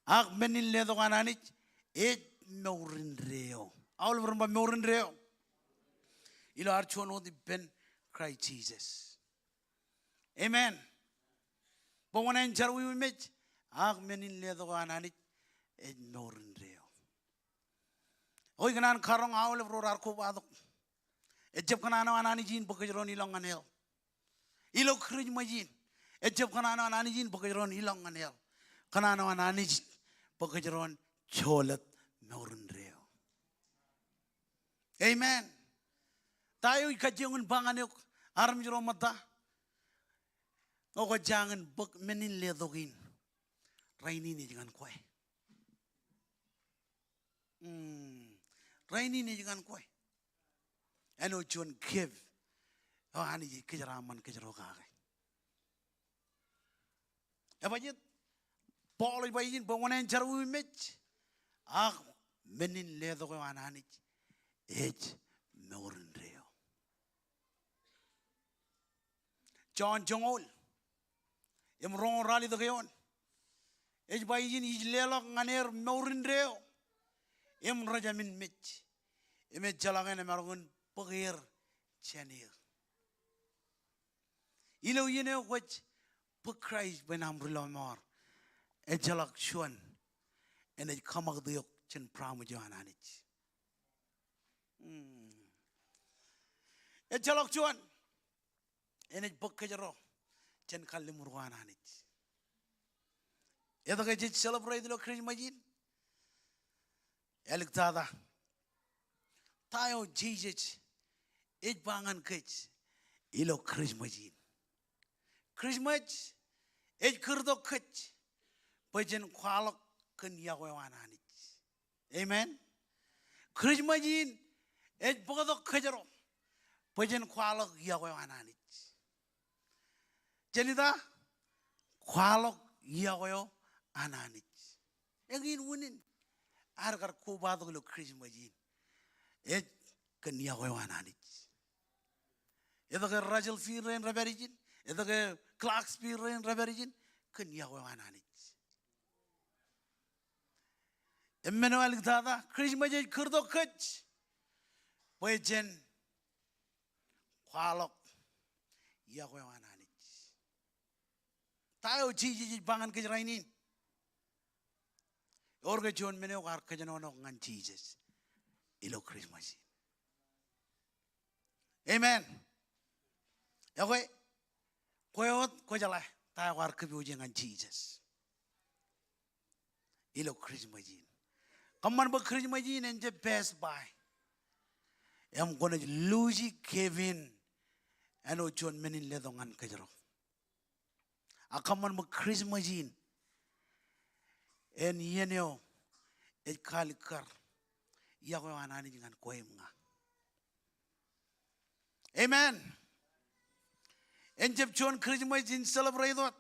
ak men in letok an Anij ej mour indeeo. Aolep ren ba mour indeeo. Ilo ad juon wōt ippān Kraist Jisōs. Amen. Bwe oṇāān jerọwiwi mej, ak men in letok eo an Anij ej mour indeeo. Eo ikōṇaan karoñ aolep ro raar kobatok. Ejjab kōṇaan eo an Anij in bwe kōjro en ilọk ñan hell. Ilo Christmas in, ejjab kōṇaan eo an Anij in bwe kōjro en ilọk ñan hell. Kōṇaan eo an Anij bwe kōjro en jolōt mour indeeo. Amen. Ta eo ij kajjioñ in ba ñan eok armej ro ṃōtta? Ñe kwō jañin bōk men in letok in, rainin ej ñan kwe. Hmm. Rainin ej ñan kwe. Āinwōt juon gift eo Anij ej kōjeraaṃṃan kōjro kake. Ebajeet? Paul ej ba ijin bwe oṇāān jerọwiwi mej, ak men in letok eo an Anij ej mour indeeo. Jon joñoul im roñoul ralitōk eoon ej ba ijin, ij leḷọk ñan er mour indeeo im rej jāmin mej, im ejjeḷọk en emaroñ in bōk er jān eō. Ilo iien eo kwōj bōk Kraist bwe en aṃ ri lọmọọr, ejjeḷọk juon enaaj kōṃakūt eok jān promise eo an Anij. Hmm. Ejjeḷọk juon enaaj bōk kōjro jān kalliṃur ko an Anij. Etke jej celebrate ilo Christmas in? Āliktata, ta eo Jisōs ej ba ñan kōj ilo Christmas in? Christmas ej kūrtok kōj bwe jen kwaḷọk kōn iọkwe eo an Anij. Amen. Christmas in ej bōktok kōjro bwe jen kwaḷọk iọkwe eo an Anij. Jen ita? Kwaḷọk iọkwe eo an Anij. Eñin unin ad kar kobatok ilo Christmas in ej kōn iọkwe eo an Anij. Etke Russellville rein repād ijin? Etke Clarksville rein repād ijin? Kōn iọkwe eo an Anij. Im men eo āliktata, Christmas ej kūrtok kōj bwe jen kwaḷọk iọkwe eo an Anij. Ta eo Jisōs ej ba ñan kōj rainin? Ewōr ke juon men eo kwaar kōjenolọk ñan Jisōs ilo Christmas in? Amen. Ekwe, kwe wōt kwō jeḷā ta eo kwaar kōpooje ñan Jisōs ilo Christmas in. Kōṃṃan bwe Christmas in en jab pass by. Im kwōnaaj luuji kevin āinwōt juon men in letok ñan kōjro. Ak kōṃṃan bwe Christmas in en iien eo ej kaalikkar iọkwe eo an Anij ñan kwe im ña. Amen. En jab juon Christmas in celebrate wōt,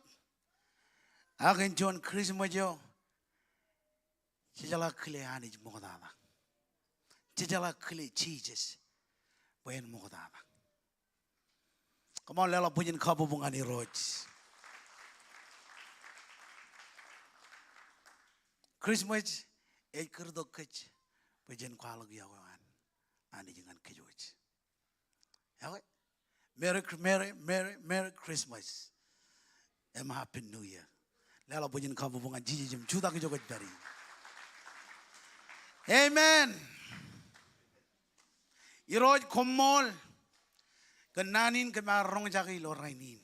ak en juon Christmas eo jejeḷā kile Anij ṃoktata. jejeḷā kile Jisōs bwe en ṃoktata. Come on, leḷọk bwijin kabbokbok ñan Irooj. Christmas ej kūrtok kōj bwe jen kwaḷọk yokwe eo an Anij ñan kōj wōj. Yokwe. Merry, Merry, Merry, Merry Christmas im Happy New Year. Leḷọk bwijin kabbokbok ñan Jisōs im jutak ijo kwōj pād ie. Amen. Irooj, koṃṃool kōn naan in kōm ar roñjake ilo rainin.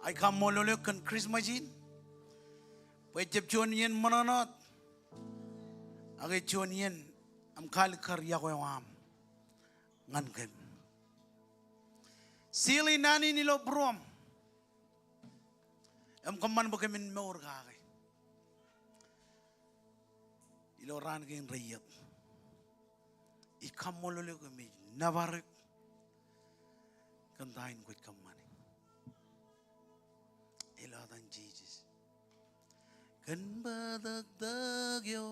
Ij kaṃṃoolol eok kōn Christmas in bwe ejjab juon iien ṃōṇōṇō wōt, ak ej juon iien aṃ kaalikkar yokwe eo aṃ ñan kōm. Seal e naan in ilo būruōṃ im kōṃṃan bwe kōmin mour kake ilo raan kein reiiet. Ij kaṃṃoolol eok im ij nōbar eok kōn ta in kwōj kōṃṃane. Ilo etan Jisōs. Kōn bōtōktōk eo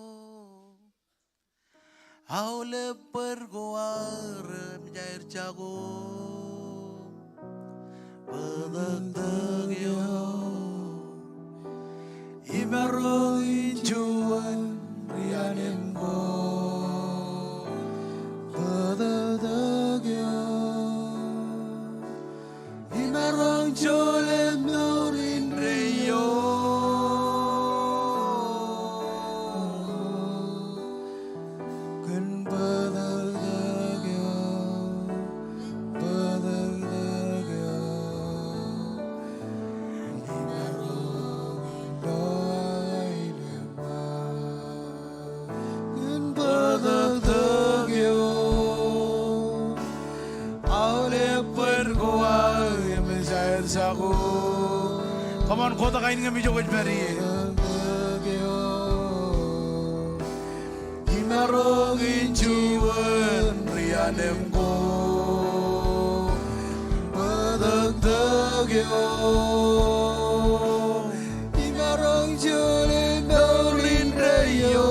aolep bōd ko aō rejaer jako. Bōtōktōk eo imaroñ in juon ri anemko. Bōtōktōk eo imaroñ jolōm mour indeeo. Kōn bōtōktōk eo, bōtōktōk eo imaroñ in lo aelōñ. Kōn bōtōktōk eo aolep bōd ko aō rejaer jako. Come on, kotak ainikiōṃ ijo kwōj pād ie. Imaroñ in juon ri anemko. Bōtōktōk eo imaroñ jolōm mour indeeo.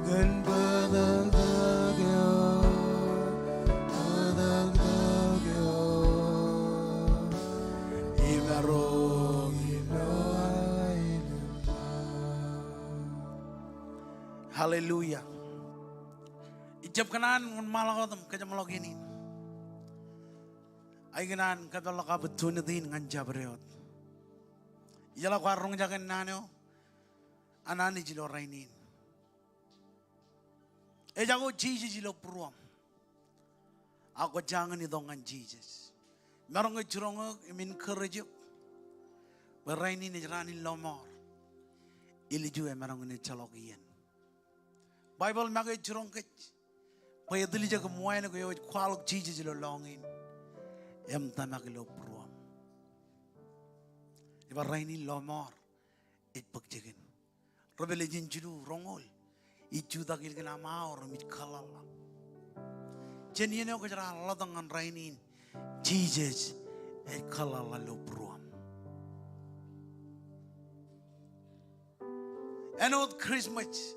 Kōn bōtōktōk eo, bōtōktōk eo imaroñ in lo aelōñ. Hallelujah. Ijab kōṇaan wōnṃaanḷọk wōt im kōjeṃḷọk iien in. Ij kōṇaan kōpeḷḷọk opportunity in ñan jabdewōt. Ijeḷā kwaar roñjake naan eo an Anij ilo rainin. Ejako Jisōs ilo būruōṃ. Ak kwō jañin itok ñan Jisōs. Imaroñ ke jiroñ eok im encourage eok bwe rainin ej raan in lọmọọr. Ilju emaroñ in ejjeḷọk iien. Baibōḷ make ej jiroñ kōj bwe etiljek im wānōk eo ej kwaḷọk Jisōs ilo lọñiin im tōmak ilo būruōṃ. Ej ba rainin lọmọọr ej bōk jikin. Revelation jilu roñoul, ij jutak ilikin aṃ aor im ij kōḷḷaḷḷaḷ. Jān iien eo kōjeraaṃṃan ḷotak ñan rainin, Jisōs ej kōḷḷaḷḷaḷ ilo būruōṃ. Āinwōt Christmas,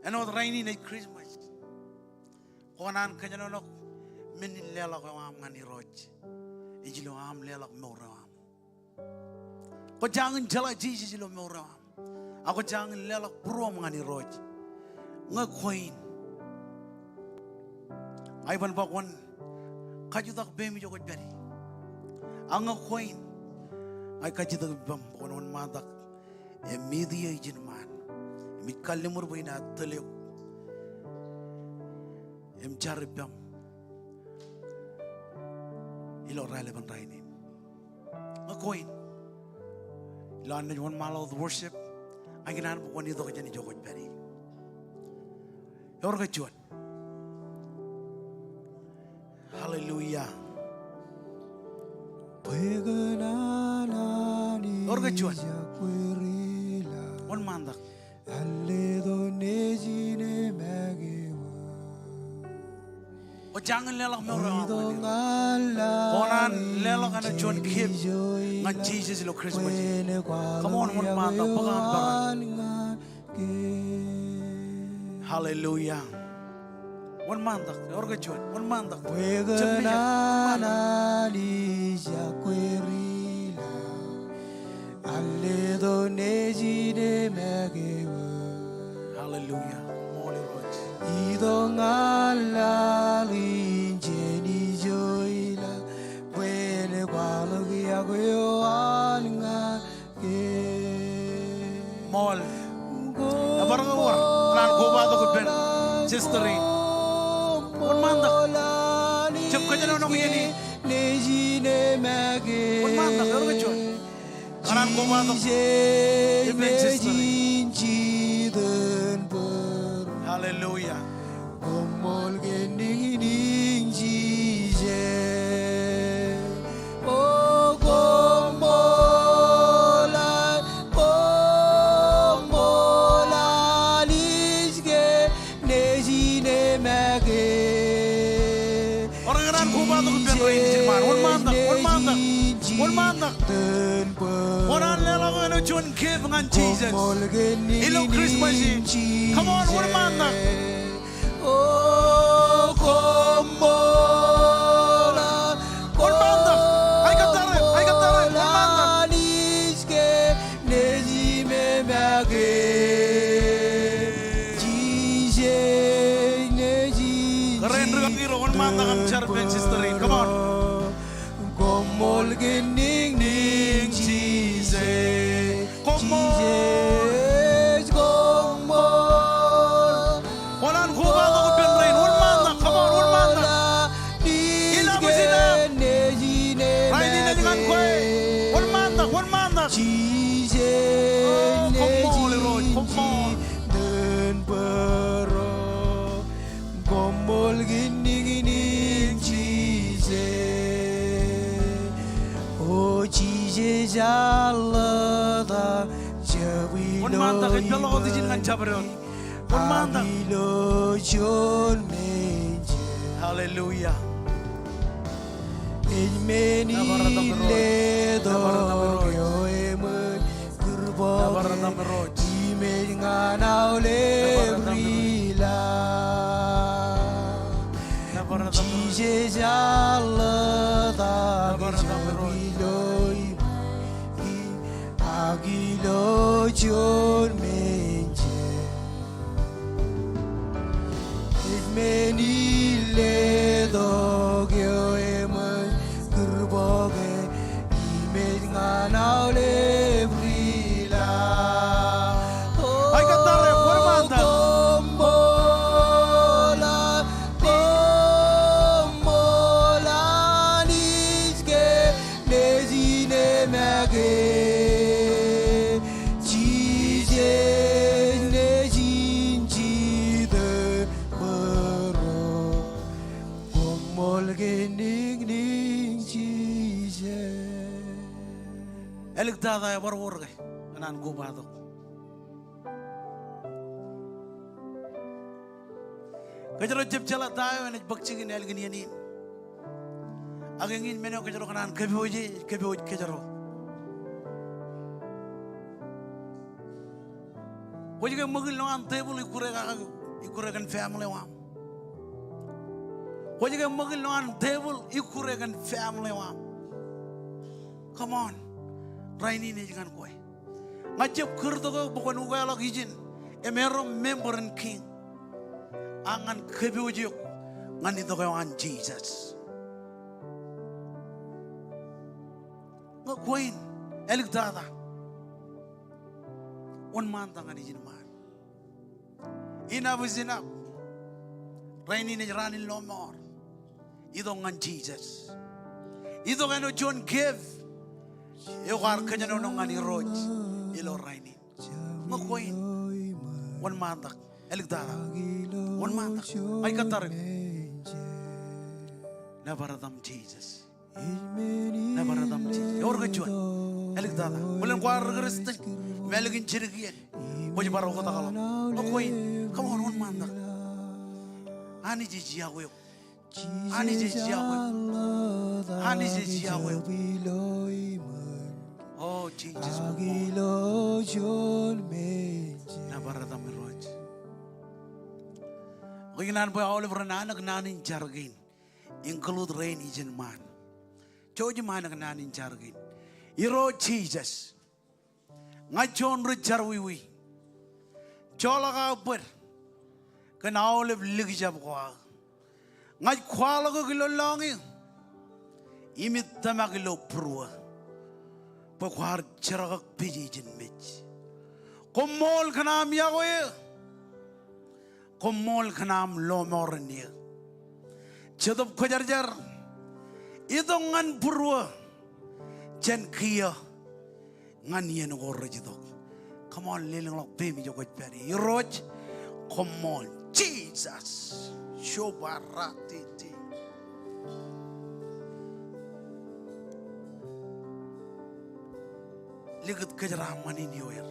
āinwōt rainin ej Christmas, kwō kōṇaan kōjenolọk men in leḷọk eo aṃ ñan Irooj ilo aṃ leḷọk mour eo aṃ. Kwō jañin jeḷā Jisōs ilo mour eo aṃ. Ak kwō jañin leḷọk būruōṃ ñan Irooj. Ñe kwe in, ña iban bwe kwōn kajutak peiṃ ijo kwōj pād ie. Ak ñe kwe in, ña ij kajjitōk ippaṃ bwe kwōn wōnṃaantak im meet eō ijin ṃaan. Im ij kalliṃur bwe inaaj tōl eok im jar ippaṃ ilo raelepen rainin. Ñe kwe in, ilo an naaj wōnṃaanḷọk wōt worship, ña ikōṇaan bwe kwōn itok jān ijo kwōj pād ie. Ewōr ke juon? Hallelujah. Ewōr ke juon? Wōnṃaantak. Kwō Jañin leḷọk mour eo aṃ ñan er. Kōṇaan leḷọk āinwōt juon gift ñan Jisōs ilo Christmas in. Come on, wōnṃaantak, bōk aṃ peran. Hallelujah. Wōnṃaantak, ewōr ke juon, wōnṃaantak. Jab mejād, wōnṃaantak. Hallelujah. Ṃool Irooj. Ṃool. Ebar ke wōr, kōṇaan kobatok ippān sister in. Wōnṃaantak. Jab kōjenolọk iien in. Wōnṃaantak, ewōr ke juon. Kōṇaan kobatok ippān sister in. Hallelujah. Ewōr ke kōṇaan kobatok ippān rein ijin ṃaan. Wōnṃaantak, wōnṃaantak, wōnṃaantak. Kōṇaan leḷọk āinwōt juon gift ñan Jisōs ilo Christmas in. Come on, wōnṃaantak. Wōnṃaantak. Aikuj tar eok, aikuj tar eok, wōnṃaantak. Kōrā in rikaki ro, wōnṃaantak aṃ jar ippān sister in. Come on. Koṃṃool kōn niñniñ Jisōs. Koṃṃool. Jisōs, koṃṃool. Kōṇaan kobatok ippān rein, wōnṃaantak, come on, wōnṃaantak. Enough is enough. Rainin ej ñan kwe. Wōnṃaantak, wōnṃaantak. Jisōs, oh, koṃṃool Irooj, koṃṃool. Koṃṃool kōn niñniñ Jisōs. O Jisōs, ear ḷotak jab ilo. Wōnṃaantak, ej peḷḷọk wōt ijin ñan jabdewōt. Wōnṃaantak. Ak ilo juon menjer. Hallelujah. Ej men in letok eo eṃōj kūrbōke im ej ñan aolep ri ilaḷ. Jisōs ear ḷotak jab ilo iṃōj ak ilo juon menjer. Ej men in letok eo eṃōj kūrbōke im ej ñan aolep ri ilaḷ. Aikuj tar eok, wōnṃaantak. Koṃṃool, koṃṃool Anij ke nejin make. Jisōs nejin jitōnbōro. Koṃṃool kōn niñniñ Jisōs. Āliktata, ebar wōr ke kōṇaan kobatok. Kōjro jab jeḷā ta eo enaaj bōk jikin ālikin iien in. Ak eñin men eo kōjro kōṇaan kōpooje, kōpooj kōjro. Kwōj ke ṃōk in lowaan tebōḷ ikkure kake, ikkure kōn family eo aṃ? Kwōj ke ṃōk in lowaan tebōḷ ikkure kōn family eo aṃ? Come on. Rainin ej ñan kwe. Ña ij jab kūrtok eok bwe kwōn ukeḷọk ijin im erom member in kiiñ. Ak ñan kōpooje eok ñan itok eo an Jisōs. Ñe kwe in, āliktata, wōnṃaantak ñan ijin ṃaan. Enough is enough. Rainin ej raan in lọmọọr. Itok ñan Jisōs. Itok āinwōt juon gift eo kwaar kōjenolọk ñan Irooj ilo rainin. Ñe kwe in, wōnṃaantak. Āliktata, wōnṃaantak. Aikuj tar eok. Nōbar etaṃ Jisōs. Nōbar etaṃ Jisōs. Ewōr ke juon? Āliktata. Bōlen kwaar ri Kristian im ālikin jidik iien, kwōj bar oktakḷọk. Ñe kwe in, come on, wōnṃaantak. Anij ej iọkwe eok. Anij ej yokwe eok. Anij ej yokwe eok. O Jisōs, koṃṃool. Nōbar etaṃ Irooj. Ikōṇaan bwe aolep ren anōk naan in jar kein, include rein ijeṇ ṃaan. Jouj im anōk naan in jar kein. Irooj Jisōs, ña juon ri jerọwiwi, joḷọk aō bōd kōn aolep likjab ko aō. Ña ij kwaḷọk eok ilo lọñiō im ij tōmak ilo būruō bwe kwaar jerkakpeje ijin mej. Koṃṃool kōn aṃ yokwe eō. Koṃṃool kōn aṃ lọmọọren eō. Jetōb Kwōjarjar, itok ñan būruō jān kiiō ñan iien ko rej itok. Come on, lelōñḷọk peiṃ ijo kwōj pād ie. Irooj, koṃṃool. Jisōs. Shobaratiti. Likūt kōjeraaṃṃan in ioer.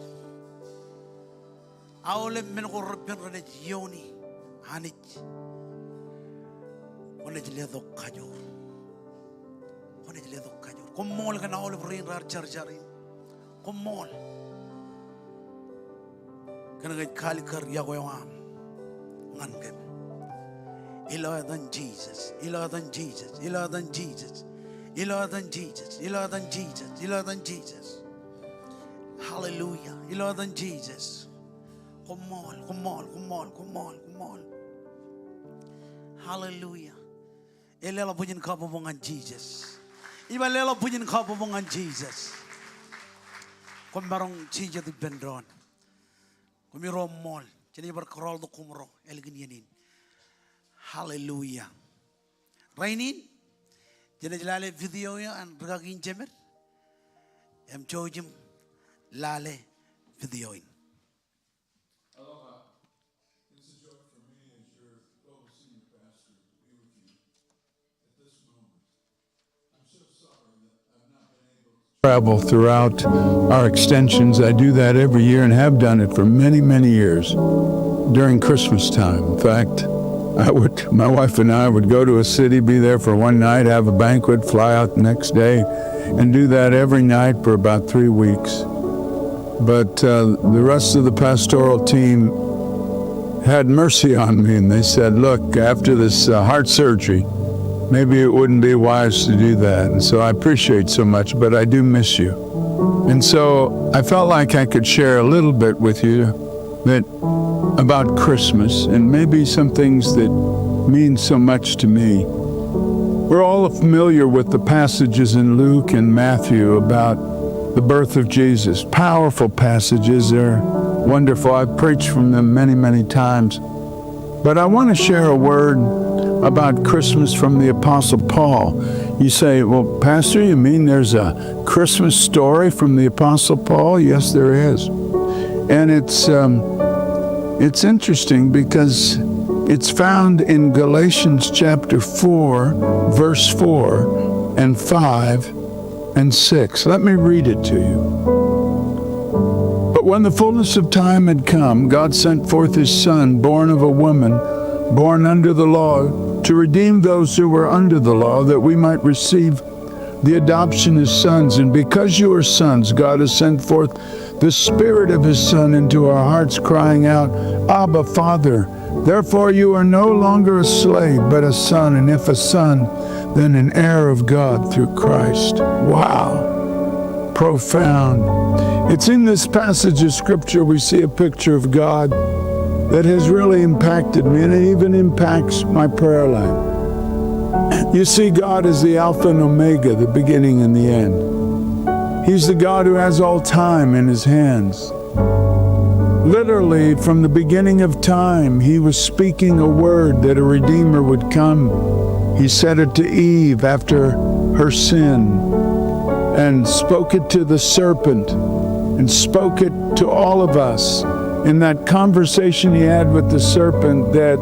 Aolep men ko repen renaaj iioni, Anij, kwōnaaj letok kajoor. Kwōnaaj letok kajoor. Koṃṃool kōn aolep rein raar jarjar in. Koṃṃool kōn ke ej kaalikkar yokwe eo aṃ ñan kōm. Ilo etan Jisōs, ilo etan Jisōs, ilo etan Jisōs, ilo etan Jisōs, ilo etan Jisōs, ilo etan Jisōs. Hallelujah. Ilo etan Jisōs. Koṃṃool, koṃṃool, koṃṃool, koṃṃool, koṃṃool. Hallelujah. Ej leḷọk bwijin kabbokbok ñan Jisōs. Ij ba leḷọk bwijin kabbokbok ñan Jisōs. Koṃ maroñ jijet ippān doon. Koṃiro ṃool. Jenaaj bar kōrọọltok koṃro ālikin iien in. Hallelujah. Rainin, jenaaj lale video eo an rikaki in jemed. Im jouj im lale video in. Aloha. It's a joy for me as your global senior pastor to be with you at this moment. I'm so sorry that I've not been able to travel throughout our extensions. I do that every year and have done it for many, many years during Christmas time. In fact, I would, my wife and I would go to a city, be there for one night, have a banquet, fly out the next day, and do that every night for about three weeks. But uh, the rest of the pastoral team had mercy on me, and they said, "Look, after this uh, heart surgery, maybe it wouldn't be wise to do that." And so I appreciate so much, but I do miss you. And so I felt like I could share a little bit with you that about Christmas and maybe some things that mean so much to me. We're all familiar with the passages in Luke and Matthew about the birth of Jesus. Powerful passages. They're wonderful. I've preached from them many, many times. But I want to share a word about Christmas from the Apostle Paul. You say, "Well, Pastor, you mean there's a Christmas story from the Apostle Paul?" Yes, there is. And it's, um, it's interesting because it's found in Galatians chapter four, verse four and five and six. Let me read it to you. But when the fullness of time had come, God sent forth his Son, born of a woman, born under the law, to redeem those who were under the law, that we might receive the adoption as sons. And because you are sons, God has sent forth the Spirit of his Son into our hearts, crying out, "Abba, Father." Therefore, you are no longer a slave, but a son, and if a son, then an heir of God through Christ. Wow. Profound. It's in this passage of Scripture we see a picture of God that has really impacted me, and it even impacts my prayer life. You see, God is the Alpha and Omega, the beginning and the end. He's the God who has all time in his hands. Literally, from the beginning of time, he was speaking a word that a Redeemer would come. He said it to Eve after her sin and spoke it to the serpent and spoke it to all of us in that conversation he had with the serpent, that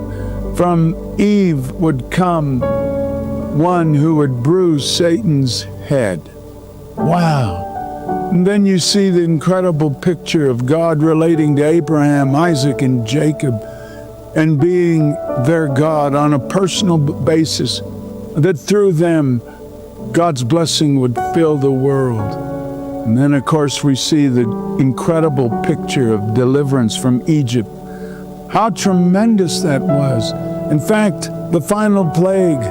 from Eve would come one who would bruise Satan's head. Wow. And then you see the incredible picture of God relating to Abraham, Isaac, and Jacob and being their God on a personal b-, basis, that through them, God's blessing would fill the world. And then, of course, we see the incredible picture of deliverance from Egypt. How tremendous that was. In fact, the final plague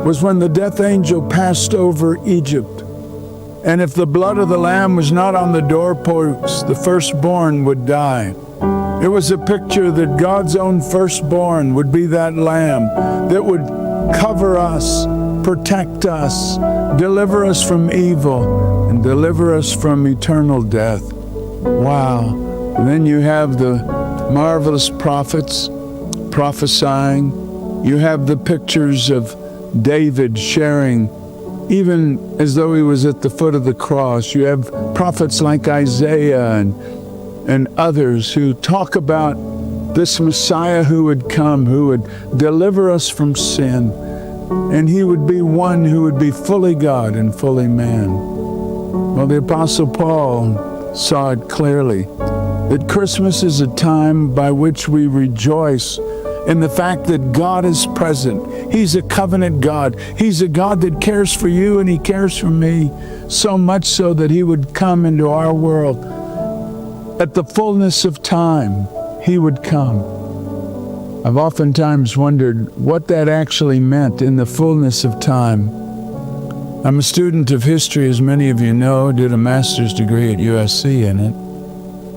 was when the death angel passed over Egypt. And if the blood of the lamb was not on the doorposts, the firstborn would die. It was a picture that God's own firstborn would be that lamb that would cover us, protect us, deliver us from evil, and deliver us from eternal death. Wow. And then you have the marvelous prophets prophesying. You have the pictures of David sharing, even as though he was at the foot of the cross. You have prophets like Isaiah and, and others who talk about this Messiah who would come, who would deliver us from sin, and he would be one who would be fully God and fully man. Well, the Apostle Paul saw it clearly that Christmas is a time by which we rejoice in the fact that God is present. He's a covenant God. He's a God that cares for you and he cares for me, so much so that he would come into our world. At the fullness of time, he would come. I've oftentimes wondered what that actually meant, in the fullness of time. I'm a student of history, as many of you know, did a master's degree at U S C in it.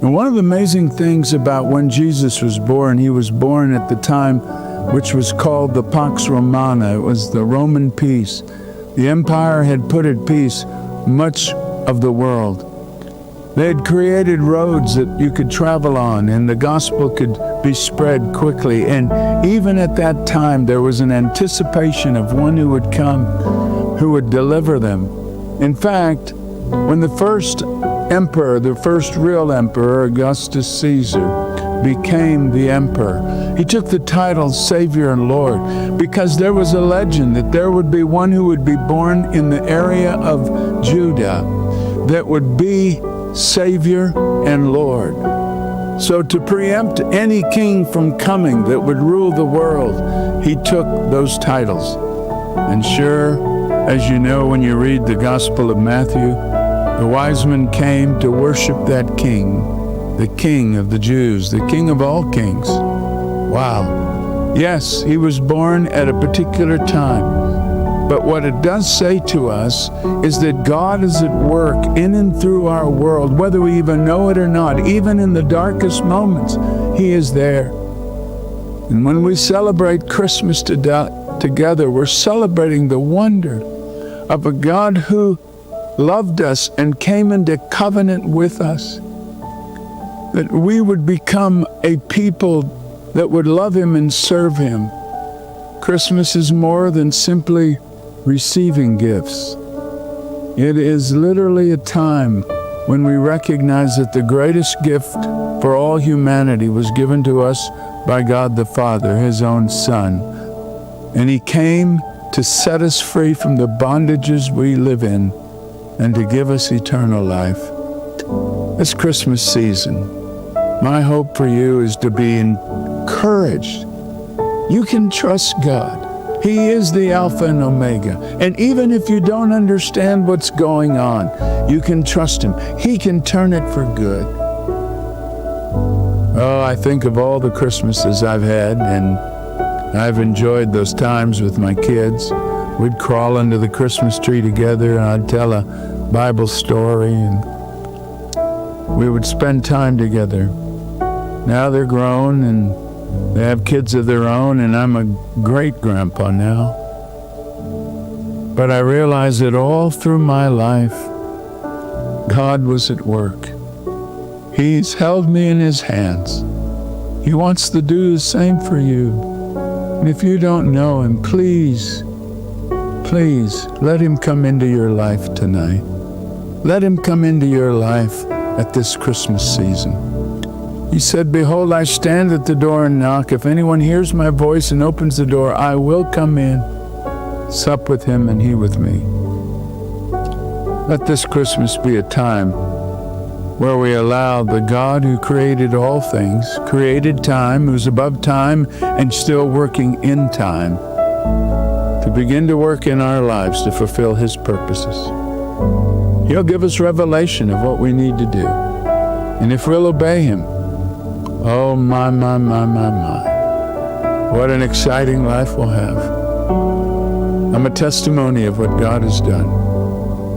And one of the amazing things about when Jesus was born, he was born at the time which was called the Pax Romana. It was the Roman peace. The empire had put at peace much of the world. They had created roads that you could travel on, and the gospel could be spread quickly. And even at that time, there was an anticipation of one who would come, who would deliver them. In fact, when the first emperor, the first real emperor, Augustus Caesar, became the emperor, he took the title Savior and Lord because there was a legend that there would be one who would be born in the area of Judah that would be Savior and Lord. So, to preempt any king from coming that would rule the world, he took those titles. And sure, as you know, when you read the Gospel of Matthew, the wise men came to worship that king, the King of the Jews, the King of all kings. Wow. Yes, he was born at a particular time. But what it does say to us is that God is at work in and through our world, whether we even know it or not. Even in the darkest moments, he is there. And when we celebrate Christmas to-, together, we're celebrating the wonder of a God who loved us and came into covenant with us, that we would become a people that would love him and serve him. Christmas is more than simply receiving gifts. It is literally a time when we recognize that the greatest gift for all humanity was given to us by God the Father, his own Son. And he came to set us free from the bondages we live in and to give us eternal life. This Christmas season, my hope for you is to be encouraged. You can trust God. He is the Alpha and Omega. And even if you don't understand what's going on, you can trust him. He can turn it for good. Oh, I think of all the Christmases I've had, and I've enjoyed those times with my kids. We'd crawl under the Christmas tree together, and I'd tell a Bible story, and we would spend time together. Now they're grown, and they have kids of their own, and I'm a great grandpa now. But I realize that all through my life, God was at work. He's held me in his hands. He wants to do the same for you. And if you don't know him, please, please let him come into your life tonight. Let him come into your life at this Christmas season. He said, "Behold, I stand at the door and knock. If anyone hears my voice and opens the door, I will come in, sup with him and he with me." Let this Christmas be a time where we allow the God who created all things, created time, who's above time, and still working in time, to begin to work in our lives to fulfill his purposes. He'll give us revelation of what we need to do. And if we'll obey him, oh my, my, my, my, my. What an exciting life we'll have. I'm a testimony of what God has done.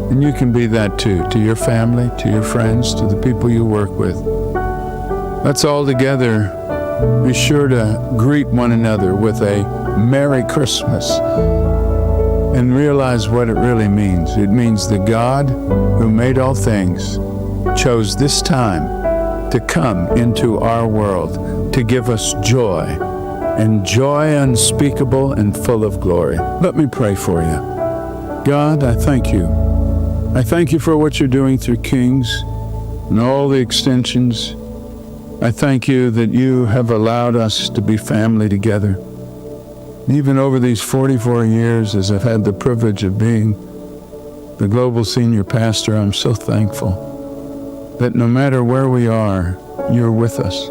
And you can be that too, to your family, to your friends, to the people you work with. Let's all together be sure to greet one another with a Merry Christmas and realize what it really means. It means that God, who made all things, chose this time to come into our world to give us joy, and joy unspeakable and full of glory. Let me pray for you. God, I thank you. I thank you for what you're doing through Kings and all the extensions. I thank you that you have allowed us to be family together. Even over these forty-four years, as I've had the privilege of being the global senior pastor, I'm so thankful that no matter where we are, you're with us.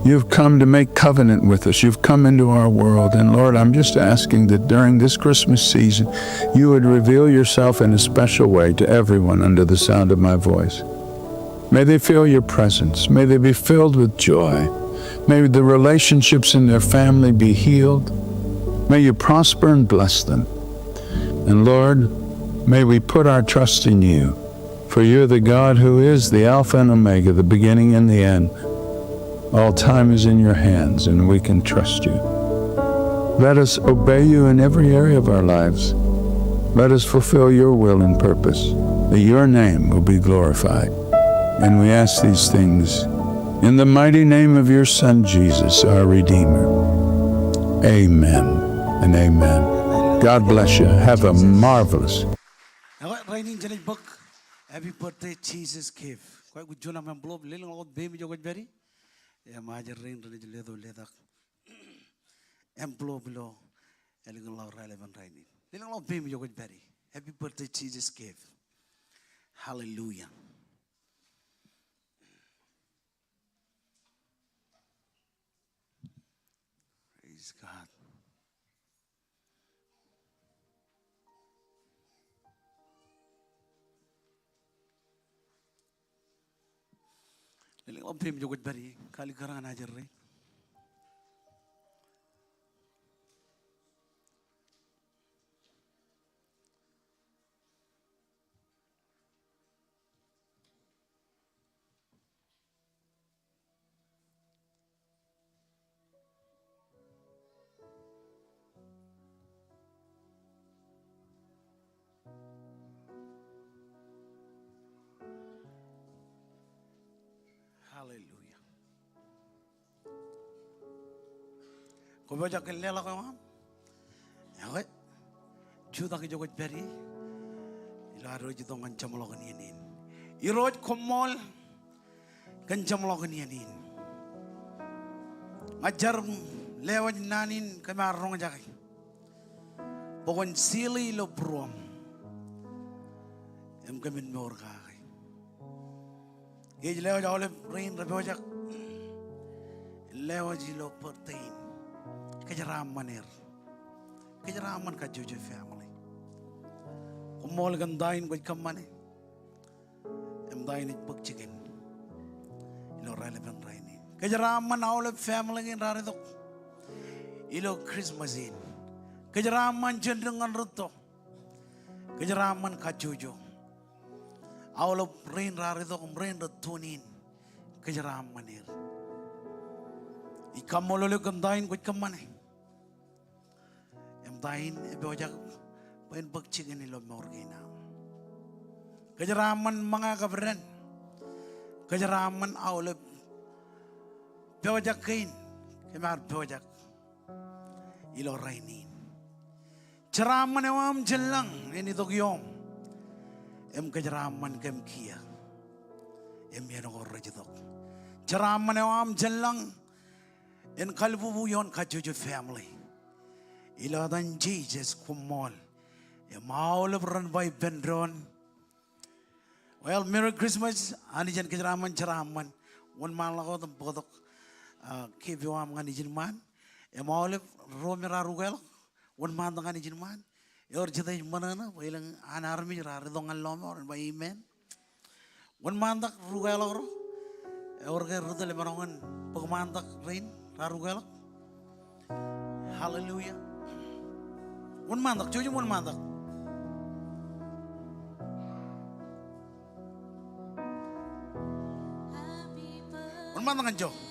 You've come to make covenant with us. You've come into our world. And Lord, I'm just asking that during this Christmas season, you would reveal yourself in a special way to everyone under the sound of my voice. May they feel your presence. May they be filled with joy. May the relationships in their family be healed. May you prosper and bless them. And Lord, may we put our trust in you, for you're the God who is the Alpha and Omega, the beginning and the end. All time is in your hands, and we can trust you. Let us obey you in every area of our lives. Let us fulfill your will and purpose, that your name will be glorified. And we ask these things in the mighty name of your Son, Jesus, our Redeemer. Amen and amen. God bless you. Have a marvelous. Ekwe, rainin jenaaj bōk Happy Birthday Jesus Gift. Kwōj juon aṃ envelope, lelōñḷọk wōt peiṃ ijo kwōj pād ie. Im ajri rein renaaj letok letak envelope ilo ālikin ḷọk raelepen rainin. Lelōñḷọk peiṃ ijo kwōj pād ie. Happy Birthday Jesus Gift. Hallelujah. Praise God. Lelōñḷọk peiṃ ijo kwōj pād ie, kalikkar ñan ajri rein. Hallelujah. Kwō pojak kōn leḷọk eo aṃ. Ekwe, jutak ijo kwōj pād ie ilo ad eo itok ñan jeṃḷọkin iien in. Irooj, koṃṃool kōn jeṃḷọkin iien in. Ña ij jar im lewōj naan in kōm ar roñjake bwe kwōn sili ilo būruōṃ im kōmin mour kake. Ij lewōj aolep rein rej pojak in lewōj ilo birthday in. Kōjeraaṃṃan er. Kōjeraaṃṃan kajjojo family. Koṃṃool kōn ta in kwōj kōṃṃane im ta in ej bōk jikin ilo raelepen rainin. Kōjeraaṃṃan aolep family kein raar itok ilo Christmas in. Kōjeraaṃṃan jān dik ñan rūtto. Kōjeraaṃṃan kajjojo. Aolep rein raar itok im rein rej tune in, kōjeraaṃṃan er. Ij kaṃṃoolol eok kōn ta in kwōj kōṃṃane im ta in ej pojak bwe en bōk jikin ilo mour kein aṃ. Kōjeraaṃṃan ṃōñā kab dān. Kōjeraaṃṃan aolep pojak kein kōm ar pojak ilo rainin. Jeraaṃṃan eo aṃ jān lañ en itok ioṃ im kōjeraaṃṃan kōm kiiō im iien ko rej itok. Jeraaṃṃan eo aṃ jān lañ en kalbubu ioon kajjojo family. Ilo etan Jisōs, koṃṃool. Im aolep ren ba ippān doon, Well, Merry Christmas. Anij en kōjeraaṃṃan, jeraaṃṃan. Wōnṃaanḷọk wōt im bōktok, ah, kepe eo aṃ ñan ijin ṃaan. Im aolep ro me raar ukeḷọk, wōnṃaantak ñan ijin ṃaan. Ewōr jet ej ṃōṇōṇō bwe elōñ an armej raar itok ñan lọmọọr, en ba amen. Wōnṃaantak ri-ukeḷọk ro. Ewōr ke ri-tōl emaroñ in bōk ṃaantak rein raar ukeḷọk. Hallelujah. Wōnṃaantak, jouj im wōnṃaantak. Wōnṃaantak ñan ijo.